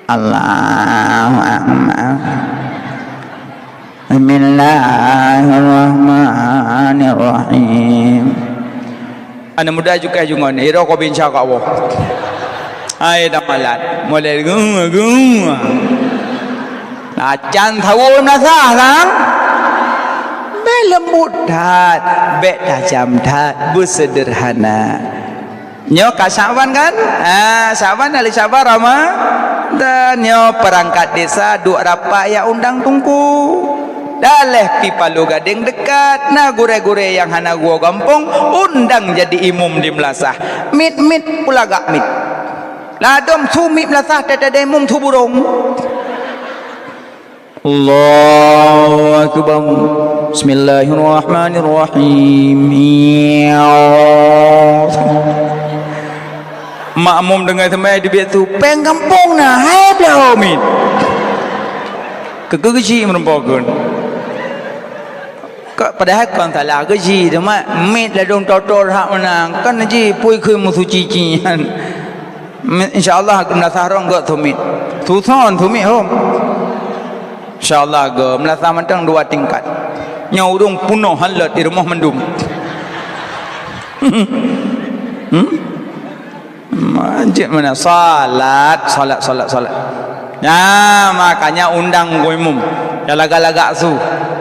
Allahu Akbar. Bismillahirrahmanirrahim. Aneuk muda jukai jungon, iro ko binsa ka Allah. Hai damalat, mulai gung gung. Acan sawo nasah sang. Bèk leumbut that, bèk tajam that, beuseudeurhana. Nyoe ka Syakban kan? Ah, Syakban, ahli Syakban, Ramadan. Nyoe peurangkat desa duek rapat jak undang teungku. Daleh pi Paloh Gadeng deukat, na gurèe-gurèe nyang hana geuwoe gampông, undang jadi imum di meulasah. Miet-miet peulagak miet. Ladôm su miet meulasah, teuh teuh imum su burông. Allahu Akbar. Bismillahirrahmanirrahim. Makmum deungon seumai dibiet su, "Péng gampông na, hai blah miet." Keu-keu geuchik meureumpok kheun. Ka, padahai kon salah geuchik, cuma miet ladôm toto that meunan. Kan jih pui kheun meusuci-ci nyan. Mi-, insya Allah, meulasah rong gèt su miet. Susah su miet hom. Insya Allah, geu meulasah mantong dua tingkat. Nyoe ureueng peunoh han lôt di rumoh mandum. Hmm? Manjeuet mana? Salat, salat, salat, salat. Nah, makanya undang keu imum. Nyang lagak-lagak su.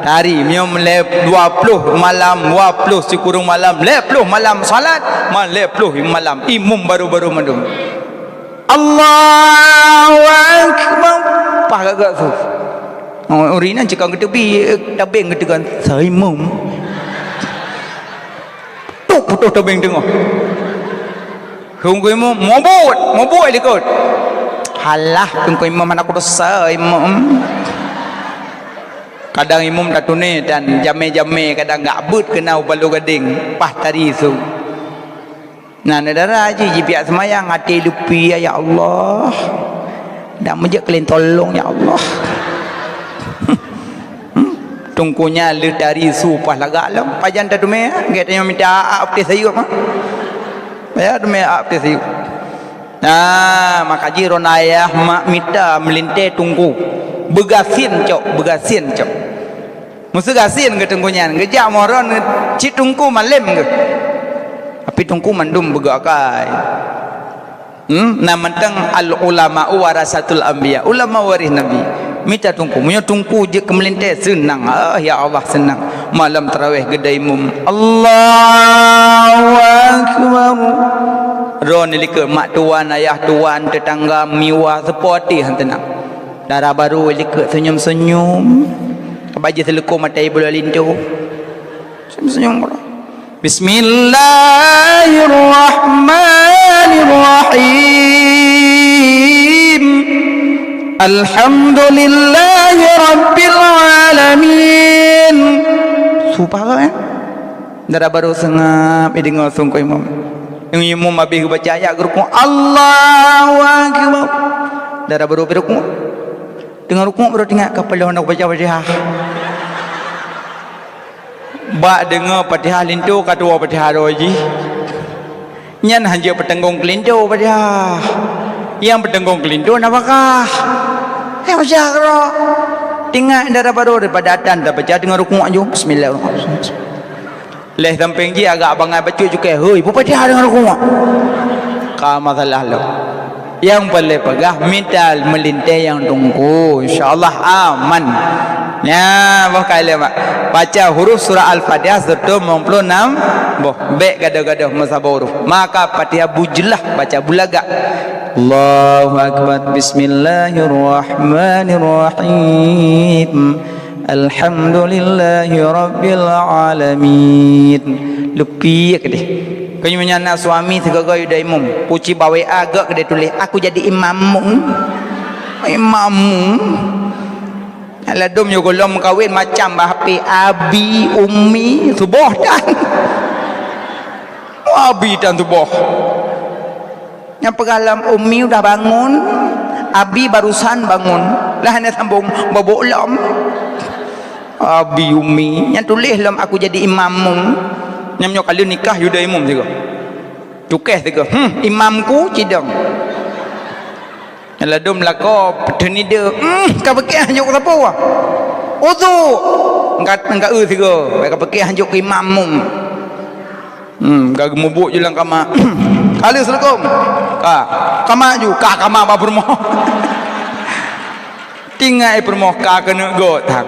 Tari, meunyoe lhèe dua ploh malam, dua ploh sikureueng malam, lhèe ploh malam salat, ma lhèe ploh malam imum baru-baru mandum. Allahu Akbar. Pah gak-gak su. Oh, ureueng nyan cit ka geuteubi, tabeng geuteugah, "Sa imum." Tuk putôh tabeng teungoh. Teungku imum, "Mubuet, mubuet likot." "Halah, teungku imum, hana kudosa imum." Kadang imum tatuné dan jamé-jamé kadang gak beuet keunoe u Balo Gadeng, pah tari su. Nah, neudara jih jipiak seumayang, até leupie, "Ya Allah, dan meujeuet keulen tolong, ya Allah." Teungku nyan lheueh tari su pah lagak lom. Pajan tateumé, gét tanyoe mita aak putéh sayup, ha? Pajan teumé aak putéh sayup. Nah, maka jih droeneuh ayah mak mita meulintèe teungku. Beugasien cok, beugasien cok. Meuseugasien geuh teungku nyan, geujak mohron cit teungku malém geuh. Tapi teungku mandum beugok akai. Hmm, na mantong al ulama warasatul anbiya, ulama waréh nabi. Mita teungku, meunyoe teungku jeuet keu meulintèe seunang, ah ya Allah seunang. Malam tarawih geuda imum, Allahu Akbar. Droeneuh likot mak tuan, ayah tuan, teutangga, miwa, seupôt até han teunang. Dara barô likot senyum-senyum. Ka bajèe seuleukoe mata ibu lintô. Senyum-senyum. Bismillahirrahmanirrahim. Alhamdulillahirabbil alamin. Su pah, kan? Dara barô seungab, ideungoe su teungku imum. Imum abéh geubaca ayat geurukuk, Allahu Akbar. Dara barô pih rukuk. Teungoh rukuk barô teuingat ka peuleueh na baca Fatihah. Bak deungoe Fatihah linto ka tuwoe Fatihah droe jih. Nyan hanjeuet peutanggong keu linto Fatihah. Nyang peutanggong keu linto nafakah. Eh, baca keudroe. Teuingat dara barô daripada atan tabaca teungoh rukuk ju. Bismillahirrahmanirrahim. Lheueh sampéng jih agak bangai bacut cukée, "Hôi, peue Fatihah deungon rukuk?" Ka masalah lom. Nyang paléng peugah mita meulintée nyang teungku, insya Allah aman. Nyan, boh kali, Mak. Baca huruf surah Al-Fatihah seratus lima puluh enam boh. Bék gadoh-gadoh meusaboh huruf. Maka Fatihah bujeulah baca bulagak. Allahu Akbar. Bismillahirrahmanirrahim. Alhamdulillahi rabbil alamin. Leupie keudeh. Keu nyoe nyan na suami sigoe-goe yuda imum. Puci bak W A gok keudeh tuléh, "Aku jadi imammu." Imammu. Ladôm yue gohlom meukawen macam bah H P, abi, umi, suboh tan. Abi tan suboh. Nyang peugah lom, "Umi udah bangun, abi barusan bangun." Lah hana sambong, bobok lom. Abi, umi, nyang tuléh lom, "Aku jadi imammu." Nyang nyoe ka lheueh nikah yuda imum sigoe. Cukée sigoe, "Hmm, imamku cidong." Nyang ladôm lakoe peuteunide, "Hmm, ka beukeh hanjok sapeue?" "Udhu." Engka, engka eu sigoe, "Ka beukeh hanjok keu imammu." Hmm, ka geumubuet ju lam kama. "Ka lheueh seuleukom?" "Ka." "Kama ju." "Ka kama bak peurumoh." Teuingat i peurumoh ka keuneuk göt that.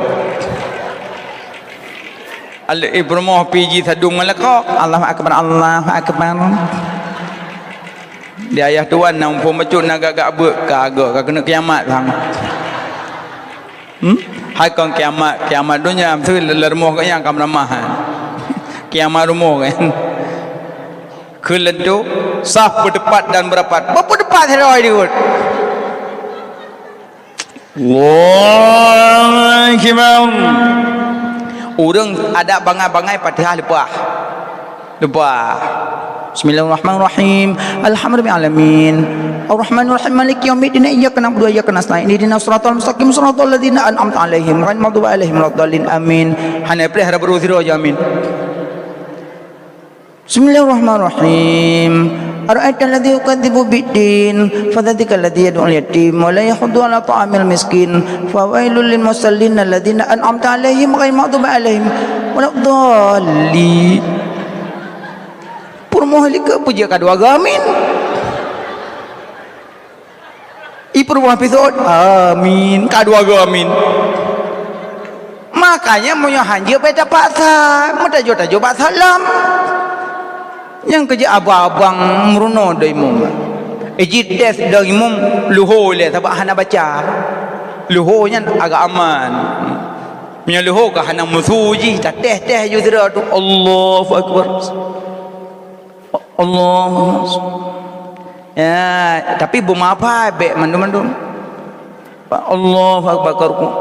Alek i peurumoh pih jisadum ngon lakoe. Allahu Akbar, Allahu Akbar. Di ayah tuan na muphom bacut na gak-gak beuet ka göt, ka keuneuk kiamat that. Hmm? Hai kon kiamat, kiamat donya, meusti le-, le rumoh geuh nyang ka meuramah. Kiamat rumoh kan. Keu leuntô, saf beuteupat dan beurapat. Beuteupat sidroe di rot. Allahu Akbar. Ureueng adak bangai-bangai Fatihah leupah. Leupah. Bismillahirrahmanirrahim. Alhamdulillahirabbil alamin. Arrahmanirrahim. Maliki yaumiddin. Iyyaka na'budu wa iyyaka nasta'in. Ihdinas siratal mustaqim. Siratal ladzina an'amta 'alaihim ghairil maghdubi 'alaihim waladdallin. Amin. Hana pleh hara baro sidroe je amin. Bismillahirrahmanirrahim. Ara'aital ladzi yukadzibu biddin, fadzalika alladzi yad'ul yatim wa la yahuddu 'ala ta'amil miskin. Fawailul lil musallin alladzina an'amta 'alaihim ghairil maghdubi 'alaihim waladdallin. Peurumoh likot peue jeuet ka dua go amin. I peurumoh episod, amin. Ka dua go amin. Makanya meunyoe hanjeuet bèk tapaksa, meutajôk-tajôk bak salam. Nyang keujeuet abang-abang meurunoe dong imum. Iji tes dong imum luho ilèe sabab hana baca. Luho nyan agak aman. Meunyoe luho ka hana musu jih, tates-tes ju sidroe tu, Allahu Akbar. Allahu Akbar. Ya, tapi beumapa bèk mandum-mandum. Allahu Akbar ka rukuk.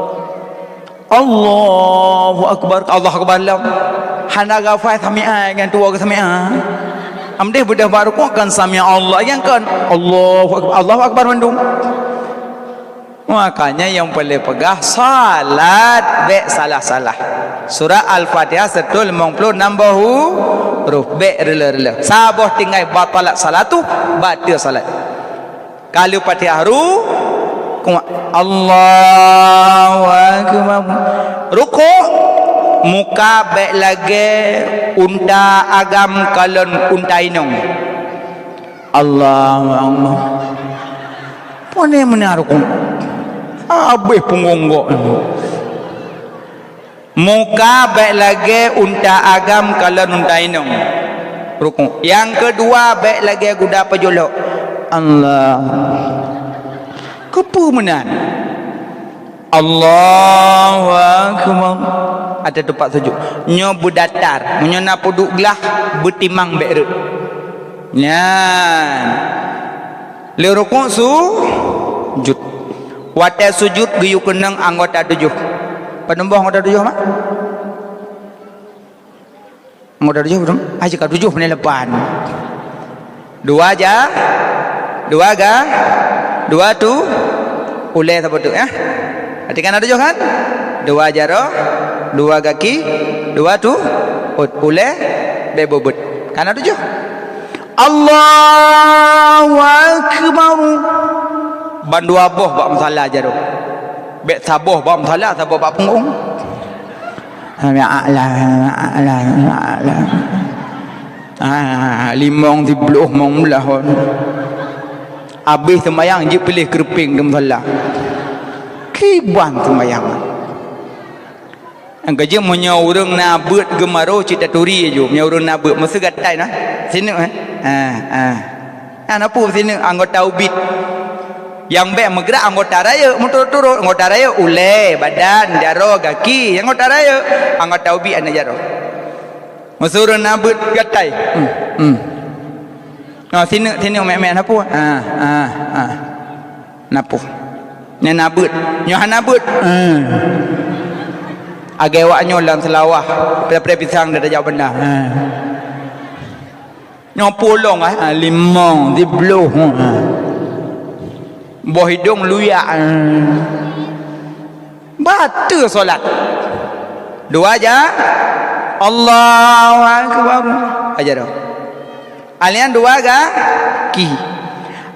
Allahu Akbar, Allahu Akbar lom. Hana gafai sami'a ngon tuwoe geuh sami'a. Amdeh beudah bak rukuk kan sami'a Allah, nyang kan Allahu Akbar, Allahu Akbar mandum. Makanya nyang paléng peugah salat bèk salah-salah. Surah Al-Fatihah seutôt limong ploh nam boh huruf, bèk reuloh-reuloh. Saboh tinggai batalat salatuh, bateue salat. Ka lheueh Fatihah rukuk, Allahu Akbar. Rukuk, muka bèk lagèe unta agam kalon unta inong. Allahu Akbar. Pane meunan rukuk. Habéh punggong gok. Muka bèk lagèe unta agam kalon unta inong. Rukuk. Nyang keudua bèk lagèe guda peujolok. Allah. Keupeue meunan? Allahu Akbar. Ateueh teumpat sujud. Nyoe beudatar. Meunyoe na peuduek glah, beutimang bèk rhot. Nyan. Lheueh rukuk sujud. Watèe sujud geuyue keunong anggota tujoh. Padum boh anggota tujoh, mak? Anggota tujoh padum? Ah, jika tujoh meunan lapan. Dua ja, dua ga, dua tu, ulèe saboh teuk, ya. Berarti kan na tujoh kan? Dua jaroh, dua gaki, dua tu, ut, ulèe, bèk beuet. Kan na tujoh. Allahu Akbar. Ban dua boh bak musala jaroh. Bèk saboh bak musala, saboh bak punggong. Sami'allah, sami'allah, sami'allah. Ah, limong siploh, limong blah. Abéh seumayang jeuet piléh keureupeng di musala. Kiban seumayang. Nyang keujeuet meunyoe ureueng na beuet geumaroh cit taturi laju. Meunyoe ureueng na beuet, meuseu gatai na. Sineuk, eh? Ah, ah. Na, na peue sineuk anggota ubit. Nyang bèk meugrak anggota rayeuk, meuturot-turot. Anggota rayeuk, ulèe, badan, jaroe, gaki. Anggota rayeuk, anggota ubit hana jaroe. Meuseu ureueng na beuet gatai. Hmm, hmm. Oh, sineuk, sineuk, mèk-mèk, na peue? Ah, ah, ah. Na peue? Nyan na beuet. Nyoe hana beuet. Hmm. Agèe awak nyoe lam Seulawah, pre-pre pisang dah tajak banda. Hmm. Nyoe pulong, eh, ah, limong, siploh. Hmm. Boh idong luyak. Hmm. Bateue salat. Dua ja. Allahu Akbar. Aja dong. Alian dua gaki.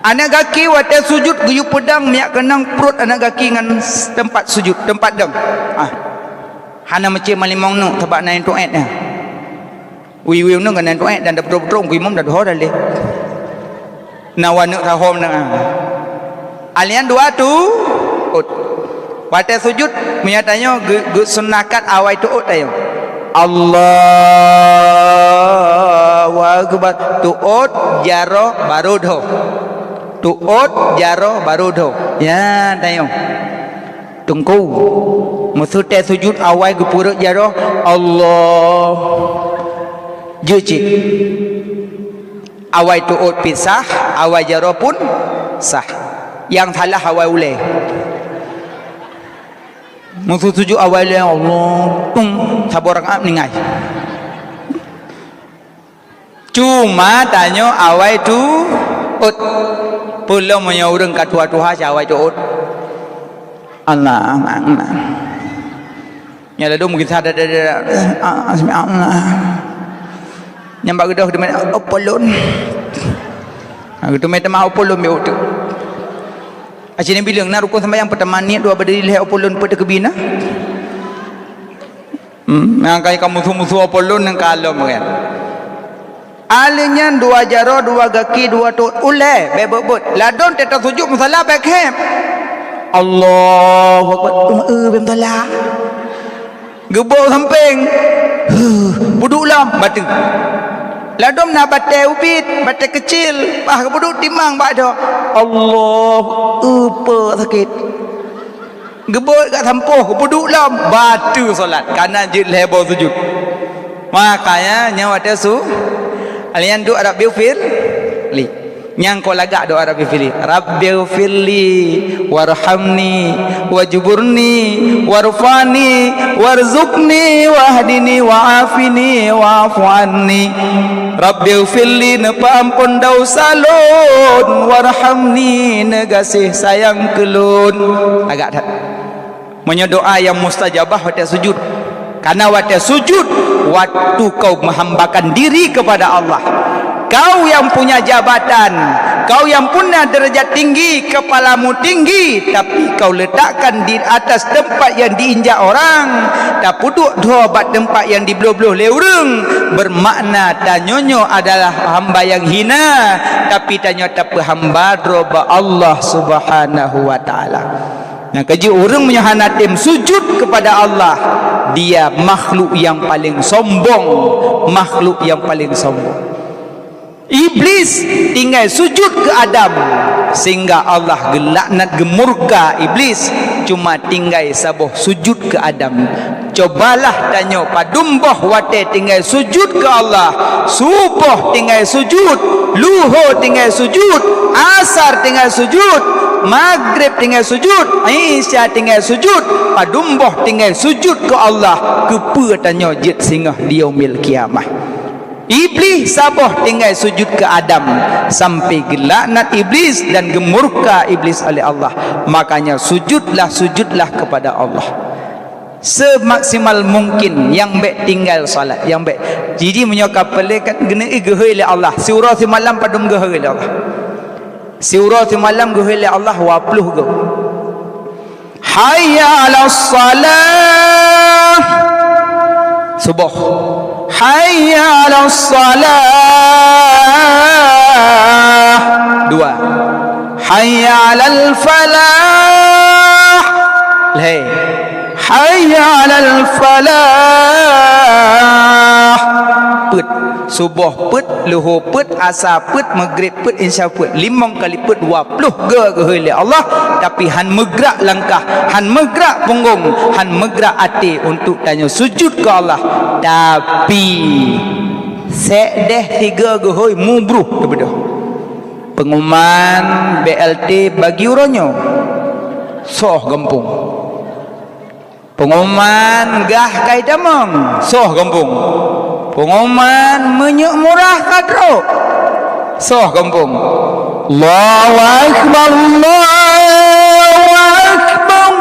Aneuk gaki watèe sujud geuyue peudong miak keunong pruet aneuk gaki ngon teumpat sujud, teumpat dong. Ah. Hana meucé malimong neuk sabab na nyang tuet nyan. Wiwi neuk ngon nyang tuet dan peutrok-peutrok keu imum dan duho daleh. Na waneuk sahom na. Alian dua tu, ut. Watèe sujud, meunyoe tanyoe geu-, geusunahkan awai tuôt tanyoe. Allahu Akbar. Tuôt, jaroh, barô dho. Tuôt, jaroh, barô dho. Ya, tanyoe. Teungku. Meuseu tée sujud awai geupeureuet jaroh, Allah. Jeuet cit. Awai tuôt pih sah, awai jaroh pun sah. Nyang salah awai ulée. Meusujud awai ulée, Allah, tung, saboh rakaat meuninggai. Cuma tanyoe awai tuôt. Peulom meunyoe ureuëng ka tuha-tuha, cit awai tuôt. Allah, Allah. Nyan ladôm meugisa, da, da, da, da. Ah, sami Allah. Nyan bak geudoh geuteumé, "Oh, polon." Ah, geuteumé teuma, "Oh, polon," biôh teuk. Aci Nabi leueng na rukon sembahyang, peutama niet, dua berdiri, lhée, "Oh, polon," peuet teukeubina. Hmm, nyang ka, ka musu-musu, "Oh, polon," nyang ka lom kan. Aleuh nyan dua jaroe, dua gaki, dua tuôt, ulée, bèk beuet-beuet. Ladôm teuh tasujud musala bèk khép. Allahu Akbar. Teuma, eh, bèk musala. Geubôk sampéng, huh, peuduek lom, bateue. Ladôm na batée ubit, batée keucil, bah geupeuduek timang bak dhoe. Allah, eupeu sakét. Geubôk gak sampôh, geupeuduek lom, bateue salat, kana jeuet lhée boh sujut. Makanya nyoe watée su, alian duek Rabbighfir li. Nyang kok lagak doa Rabbighfirli. Rabbighfirli warhamni wajburni warfa'ni warzuqni wahdini wa'afini wa'fu anni. Rabbighfirli, neupeuamphon desya lôn, warhamni, neugaséh sayang keu lôn. Lagak that. Meunyoe doa nyang mustajabah watée sujud. Karena watée sujud, waktu kau menghambakan diri kepada Allah. Kau yang punya jabatan, kau yang punya derajat tinggi, kepalamu tinggi, tapi kau letakkan di atas tempat yang diinjak orang, tapeuduek droe bak tempat yang dibloe-bloe lé ureuëng, bermakna tanyoe nyoe adalah hamba yang hina, tapi tanyoe tapeuhamba droe bak Allah Subhanahu wa Ta'ala. Nyang keujeuet ureuëng meunyoe hana tem sujud kepada Allah, dia makhluk yang paling sombong, makhluk yang paling sombong. Iblis tinggai sujud keu Adam, sehingga Allah geulaknat, geumurka Iblis, cuma tinggai saboh sujud keu Adam. Cobalah tanyoe padum boh watée tinggai sujud keu Allah. Suboh tinggai sujud, luho tinggai sujud, asar tinggai sujud, magrib tinggai sujud, isya tinggai sujud, padum boh tinggai sujud keu Allah. Keupeue tanyoe jeuet singoh di yaumil qiyamah? Iblis saboh tinggai sujud keu Adam, sampai geulaknat Iblis dan geumurka Iblis oleh Allah. Makanya sujudlah, sujudlah kepada Allah. Semaksimal mungkin nyang bék tinggai salat, nyang bék. Jadi meunyoe ka peuleueh kan geuneuk geuhôi lé Allah, siuroe simalam padum geuhôi lé Allah. Siuroe simalam geuhôi lé Allah dua ploh goe. Hayya 'alas shalah. Suboh. Hayya 'alas shalah. Dua. Hayya 'alal falah. Lhée. Hayya 'alal falah. Peuet. Suboh peuet, luho peuet, asa peuet, magrib peuet, isya peuet. Limong kali peuet, dua ploh goe geuhôi lé Allah, tapi han meugrak langkah, han meugrak punggong, han meugrak até untuk tanyoe sujud keu Allah. Tapi sék deh sigoe geuhôi mubroh teubeudôh. Pengumuman B L T bagi uroe nyoe. Soh gampông. Pengumuman gah ka itamong, soh gampông. Pengumuman minyeuk murah ka trok, soh gampông. Allahu Akbar, Allahu Akbar.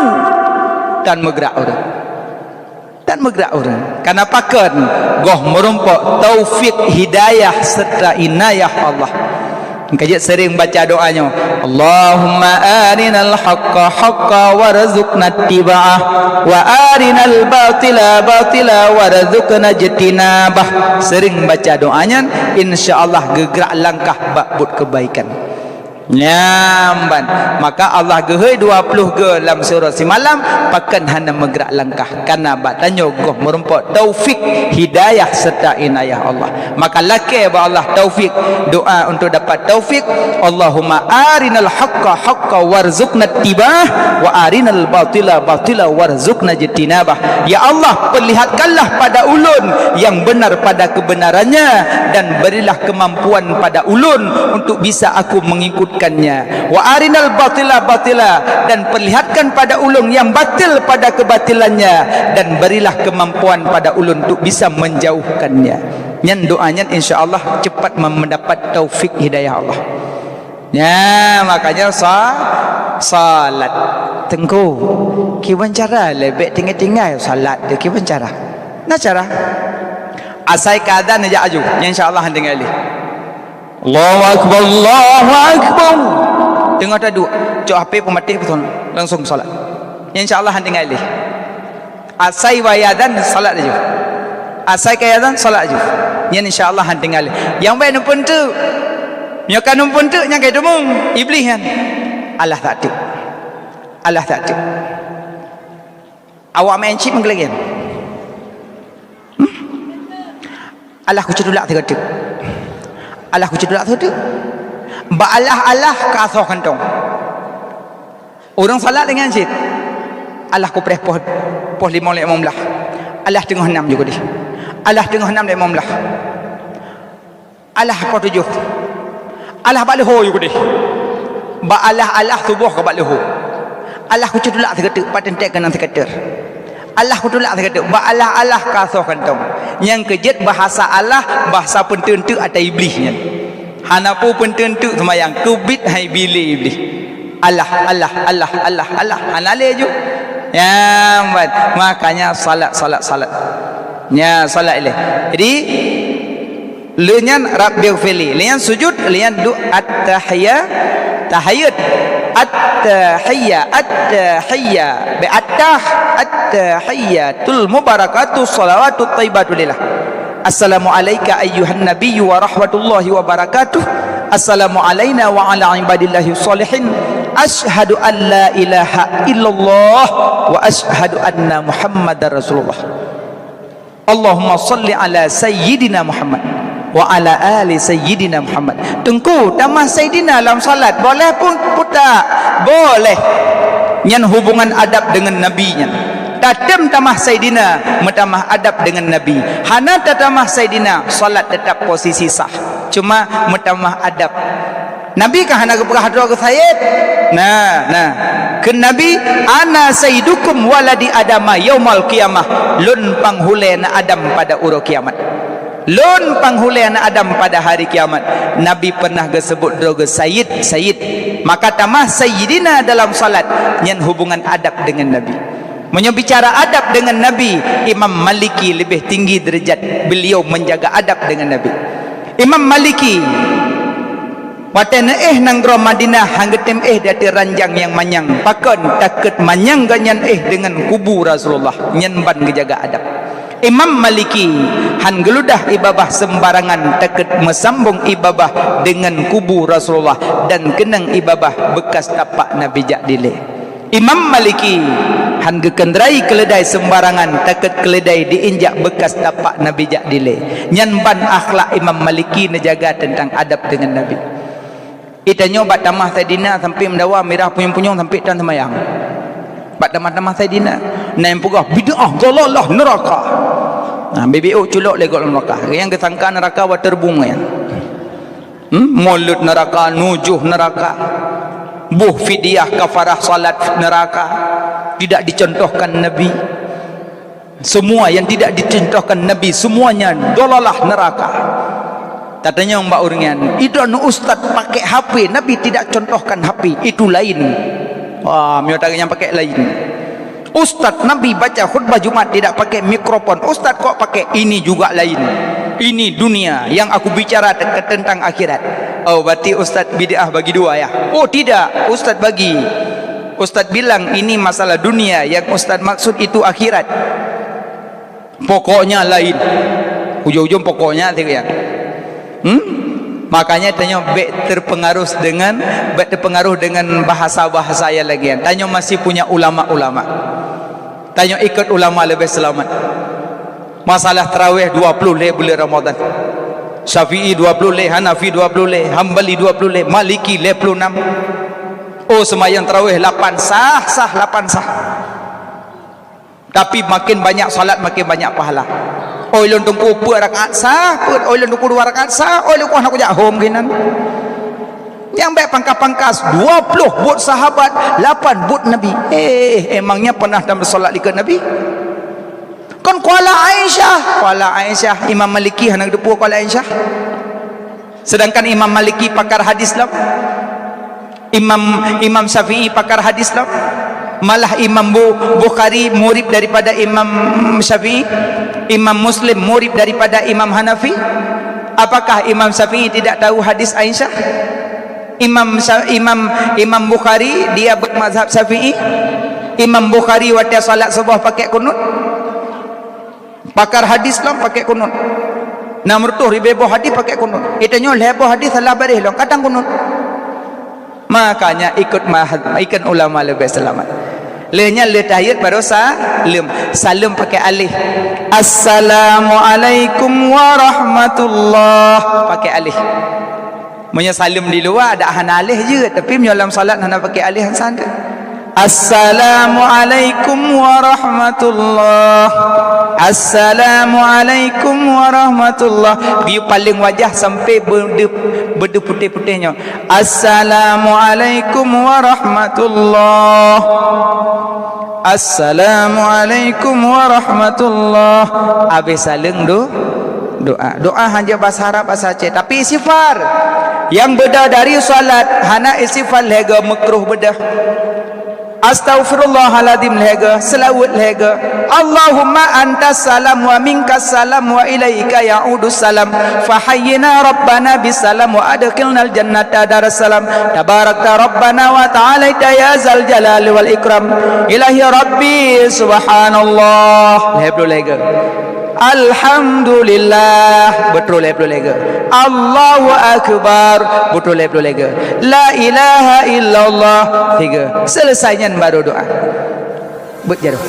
Tan meugrak ureuëng. Tan meugrak ureuëng. Karena pakon? Goh meurumpok taufik, hidayah, serta inayah Allah. Ka jeuet sering baca doa nyoe, "Allahumma arinal haqqa haqqa warzuqna ittiba'ah, wa arinal batila batila warzuqna ijtinabah." Sering baca doa nyan, insya Allah geugrak langkah bak buet keubaikan. Nyan ban, maka Allah geuhôi dua ploh goe lam siuroe simalam, pakon hana meugrak langkah. Karena bak tanyoe goh meurumpok taufik, hidayah serta inayah Allah. Maka lakée bak Allah taufik, doa untuk dapat taufik, "Allahumma arinal haqqa haqqa warzuqna ittiba'ah, wa arinal batila batila warzuqna ijtinabah." Ya Allah, perlihatkanlah pada ulôn yang benar pada kebenarannya, dan berilah kemampuan pada ulôn untuk bisa aku mengikutkannya. Wa arinal batila batila, dan perlihatkan pada ulôn yang batil pada kebatilannya, dan berilah kemampuan pada ulôn untuk bisa menjauhkannya. Nyan doa nyan, insya Allah, cepat mem-, mendapat taufik hidayah Allah. Nya, makanya sa-, salat. Teungku, kiban cara lé bék tinggai-tinggai salat tu, kiban cara? Na cara. Asai ka azan jak aju, nyan insya Allah han tinggai lé. Allahu Akbar, Allahu Akbar. Teungoh taduek, cok H P peumatéh peuson, langsung salat. Nyan insya Allah han tinggai lé. Asai wayah azan, salat aju. Asai ka azan, salat aju. Nyan insya Allah han tinggai lé. Nyang bék neupeuntreuk. Nyoe ka neupeuntreuk nyang ka teumong, Iblih nyan. Allah tak teuk. Allah tak teuk. Awak main chip meugeulegen. Alah kucutulak sigoe teuk. Alah kucutulak sigoe teuk. Bak alah-alah ka asoe kantong. Ureuëng salat deungon cit. Alah kupreh poh, poh limong lé limong blah. Alah teungoh nam ju keudeh. Alah teungoh nam lé limong blah. Alah poh tujoh. Alah bak leuho ju keudeh. Bak alah-alah suboh ka bak leuho. Alah kucutulak sigoe teuk, pat teuntée keunan sikeuteu. Alah kutulak sigoe teuk, bak alah-alah ka asoe kantong. Nyang keujeuet bahasa alah, bahasa peunteuk-teuk ata Iblih nyan. Hana peue peunteuk-teuk seumayang, keubiet hai bile Iblih. Alah, alah, alah, alah, alah. Hana lé ju. Nyan ban. Makanya salat, salat, salat. Nya salat ilée. Jadi, lheueh nyan Rabbighfirli. Lheueh nyan sujud, lheueh nyan du-, at-tahiyya-, tahiyat. At-tahiyya-, at-tahiyya-, be-, at-tah-, at-tahiyyatul mubarakatuh shalawatut thayyibatu lillah. Assalamu alaika ayyuhan nabiyyu wa rahmatullahi wa barakatuh. Assalamu alaina wa ala ibadillahi shalihin. Asyhadu an la ilaha illallah wa asyhadu anna Muhammadar Rasulullah. Allahumma shalli ala sayyidina Muhammad wa ala ali sayyidina Muhammad. Teungku, tamah sayyidina lam salat, boleh pun putak? Boleh. Nyan hubungan adab dengan Nabi nyan. Tatem tamah sayyidina, meutamah adab dengan Nabi. Hana tatamah sayyidina, salat tetap posisi sah. Cuma meutamah adab. Nabi ka hana geupeugah droe geuh sayyid. Nah, nah. Kheun Nabi, "Ana sayyidukum waladi Adama yaumal qiyamah." Lôn panghulée na Adam pada uroe kiamat. Lôn panghulée na Adam pada hari kiamat. Nabi pernah geuseubut droe geuh sayyid, sayyid. Maka tamah sayyidina dalam salat, nyan hubungan adab dengan Nabi. Meunyoe bicara adab dengan Nabi, Imam Maliki lebih tinggi derajat. Beliau menjaga adab dengan Nabi. Imam Maliki, watée neuéh nanggroe Madinah, han geutem éh di ateueh ranjang nyang manyang. Pakon? Takot manyang gobnyan éh deungon kubu Rasulullah. Nyan ban geujaga adab. Imam Maliki han geuludah ié babah seumbarangan, takot meusambong ié babah deungon kubu Rasulullah dan keunong ié babah beukas tapak Nabi jak dilée. Imam Maliki han geukeundrai keuleudai seumbarangan, takot keuleudai diinjak beukas tapak Nabi jak dilée. Nyan ban akhlak Imam Maliki neujaga teuntang adab deungon Nabi. Geutanyoe bak tamah saidina sampoe meudawa mirah punyueng-punyueng sampoe tan seumayang. Bak tamah-tamah saidina. Na nyang peugah bid'ah, dalalah, neuraka. Nah, B B O culok lé gob lam neuraka. Nyang geusangka neuraka waterboom nyan. Hmm? Mulod neuraka, nujoh neuraka. Boh fidyah kafarah salat neuraka. Tidak dicontohkan Nabi. Semua yang tidak dicontohkan Nabi, semuanya dalalah, neuraka. Tatanyong bak ureuëng nyan, "Idon ustaz pakai H P, Nabi tidak contohkan H P, itu lain." Wah, meunyoe taga nyang pakai lain. Ustaz, Nabi baca khutbah Jumat tidak pakai mikrofon. Ustaz kok pakai? Ini juga lain. Ini dunia, yang aku bicara te-, tentang akhirat. Oh, berarti ustaz bid'ah bagi dua ya? Oh, tidak, ustaz bagi. Ustaz bilang ini masalah dunia, yang ustaz maksud itu akhirat. Pokoknya lain. Ujung-ujung pokoknya tu ya. Hmm? Makanya tanyoe bèk terpengaruh dengan, bèk terpengaruh dengan bahasa-bahasa yang lagi. Tanyoe masih punya ulama-ulama. Tanyoe ikut ulama lebih selamat. Masalah tarawih dua puluh lé bulan Ramadan. Syafi'i dua puluh lé, Hanafi dua puluh lé, Hambali dua puluh lé, Maliki lé puluh enam. Oh, sembahyang tarawih lapan sah, sah, lapan sah. Tapi makin banyak salat, makin banyak pahala. Oi, lôn teungku peuet rakaat sah, peuet. Oi, lôn teungku dua rakaat sah, oi, lôn kuah nak kujak hom ginan. Nyang bèk pangkas-pangkas, dua puluh buet sahabat, lapan buet Nabi. Eh, emangnya pernah tasalat ikut Nabi? Kon qala Aisyah, qala Aisyah, Imam Maliki hana geuteupeue qala Aisyah. Sedangkan Imam Maliki pakar hadis lom. Imam, Imam Syafi'i pakar hadis lom. Malah Imam Bu-, Bukhari murid daripada Imam Syafi'i. Imam Muslim murid daripada Imam Hanafi. Apakah Imam Syafi'i tidak tahu hadis Aisyah? Imam Sya-, Imam, Imam Bukhari dia bermazhab Syafi'i. Imam Bukhari watèe salat suboh pakai kunut. Pakar hadis lom pakai kunut. Nam reutôh ribèe boh hadis pakai kunut. Geutanyoe lhèe boh hadis salah baréh lom, kadang kunut. Makanya ikut mah-, ikut ulama lebih selamat. Lheueh nyan lheueh tahiyat baru saleuem. Saleuem pakai aleh. Assalamualaikum warahmatullah. Pakai aleh. Meunyoe saleuem di luwa, dak hana aleh jeuet, tapi meunyoe lam salat hana pakai aleh, han sah. Assalamualaikum warahmatullah. Assalamualaikum warahmatullah. Geuyue paleng wajah sampai beudeuh, beudeuh putéh-putéh nyoe. Assalamualaikum warahmatullah. Assalamualaikum warahmatullah. Habéh saleuem do-, doa. Doa hana bahasa Arab, bahasa Aceh, tapi istighfar. Nyang beudeuh dari salat, hana istighfar lhèe goe, makruh beudeuh. Astaghfirullahaladzim lhèe goe, seulaweuet lhèe goe. Allahumma antas salam wa minkas salam wa ilaika ya'udus salam. Fahayyina rabbana bis salam wa adkhilnal jannata daras salam. Tabarakta rabbana wa ta'alaita ya zal jalali wal ikram. Ilahi rabbi subhanallah. Lhèe ploh lhèe goe. Alhamdulillah, beutôi lhèe ploh lhèe goe. Allahu akbar, beutôi lhèe ploh lhèe goe. La ilaha illallah, tiga. Selesai nyan baru doa. Beuet jaroe.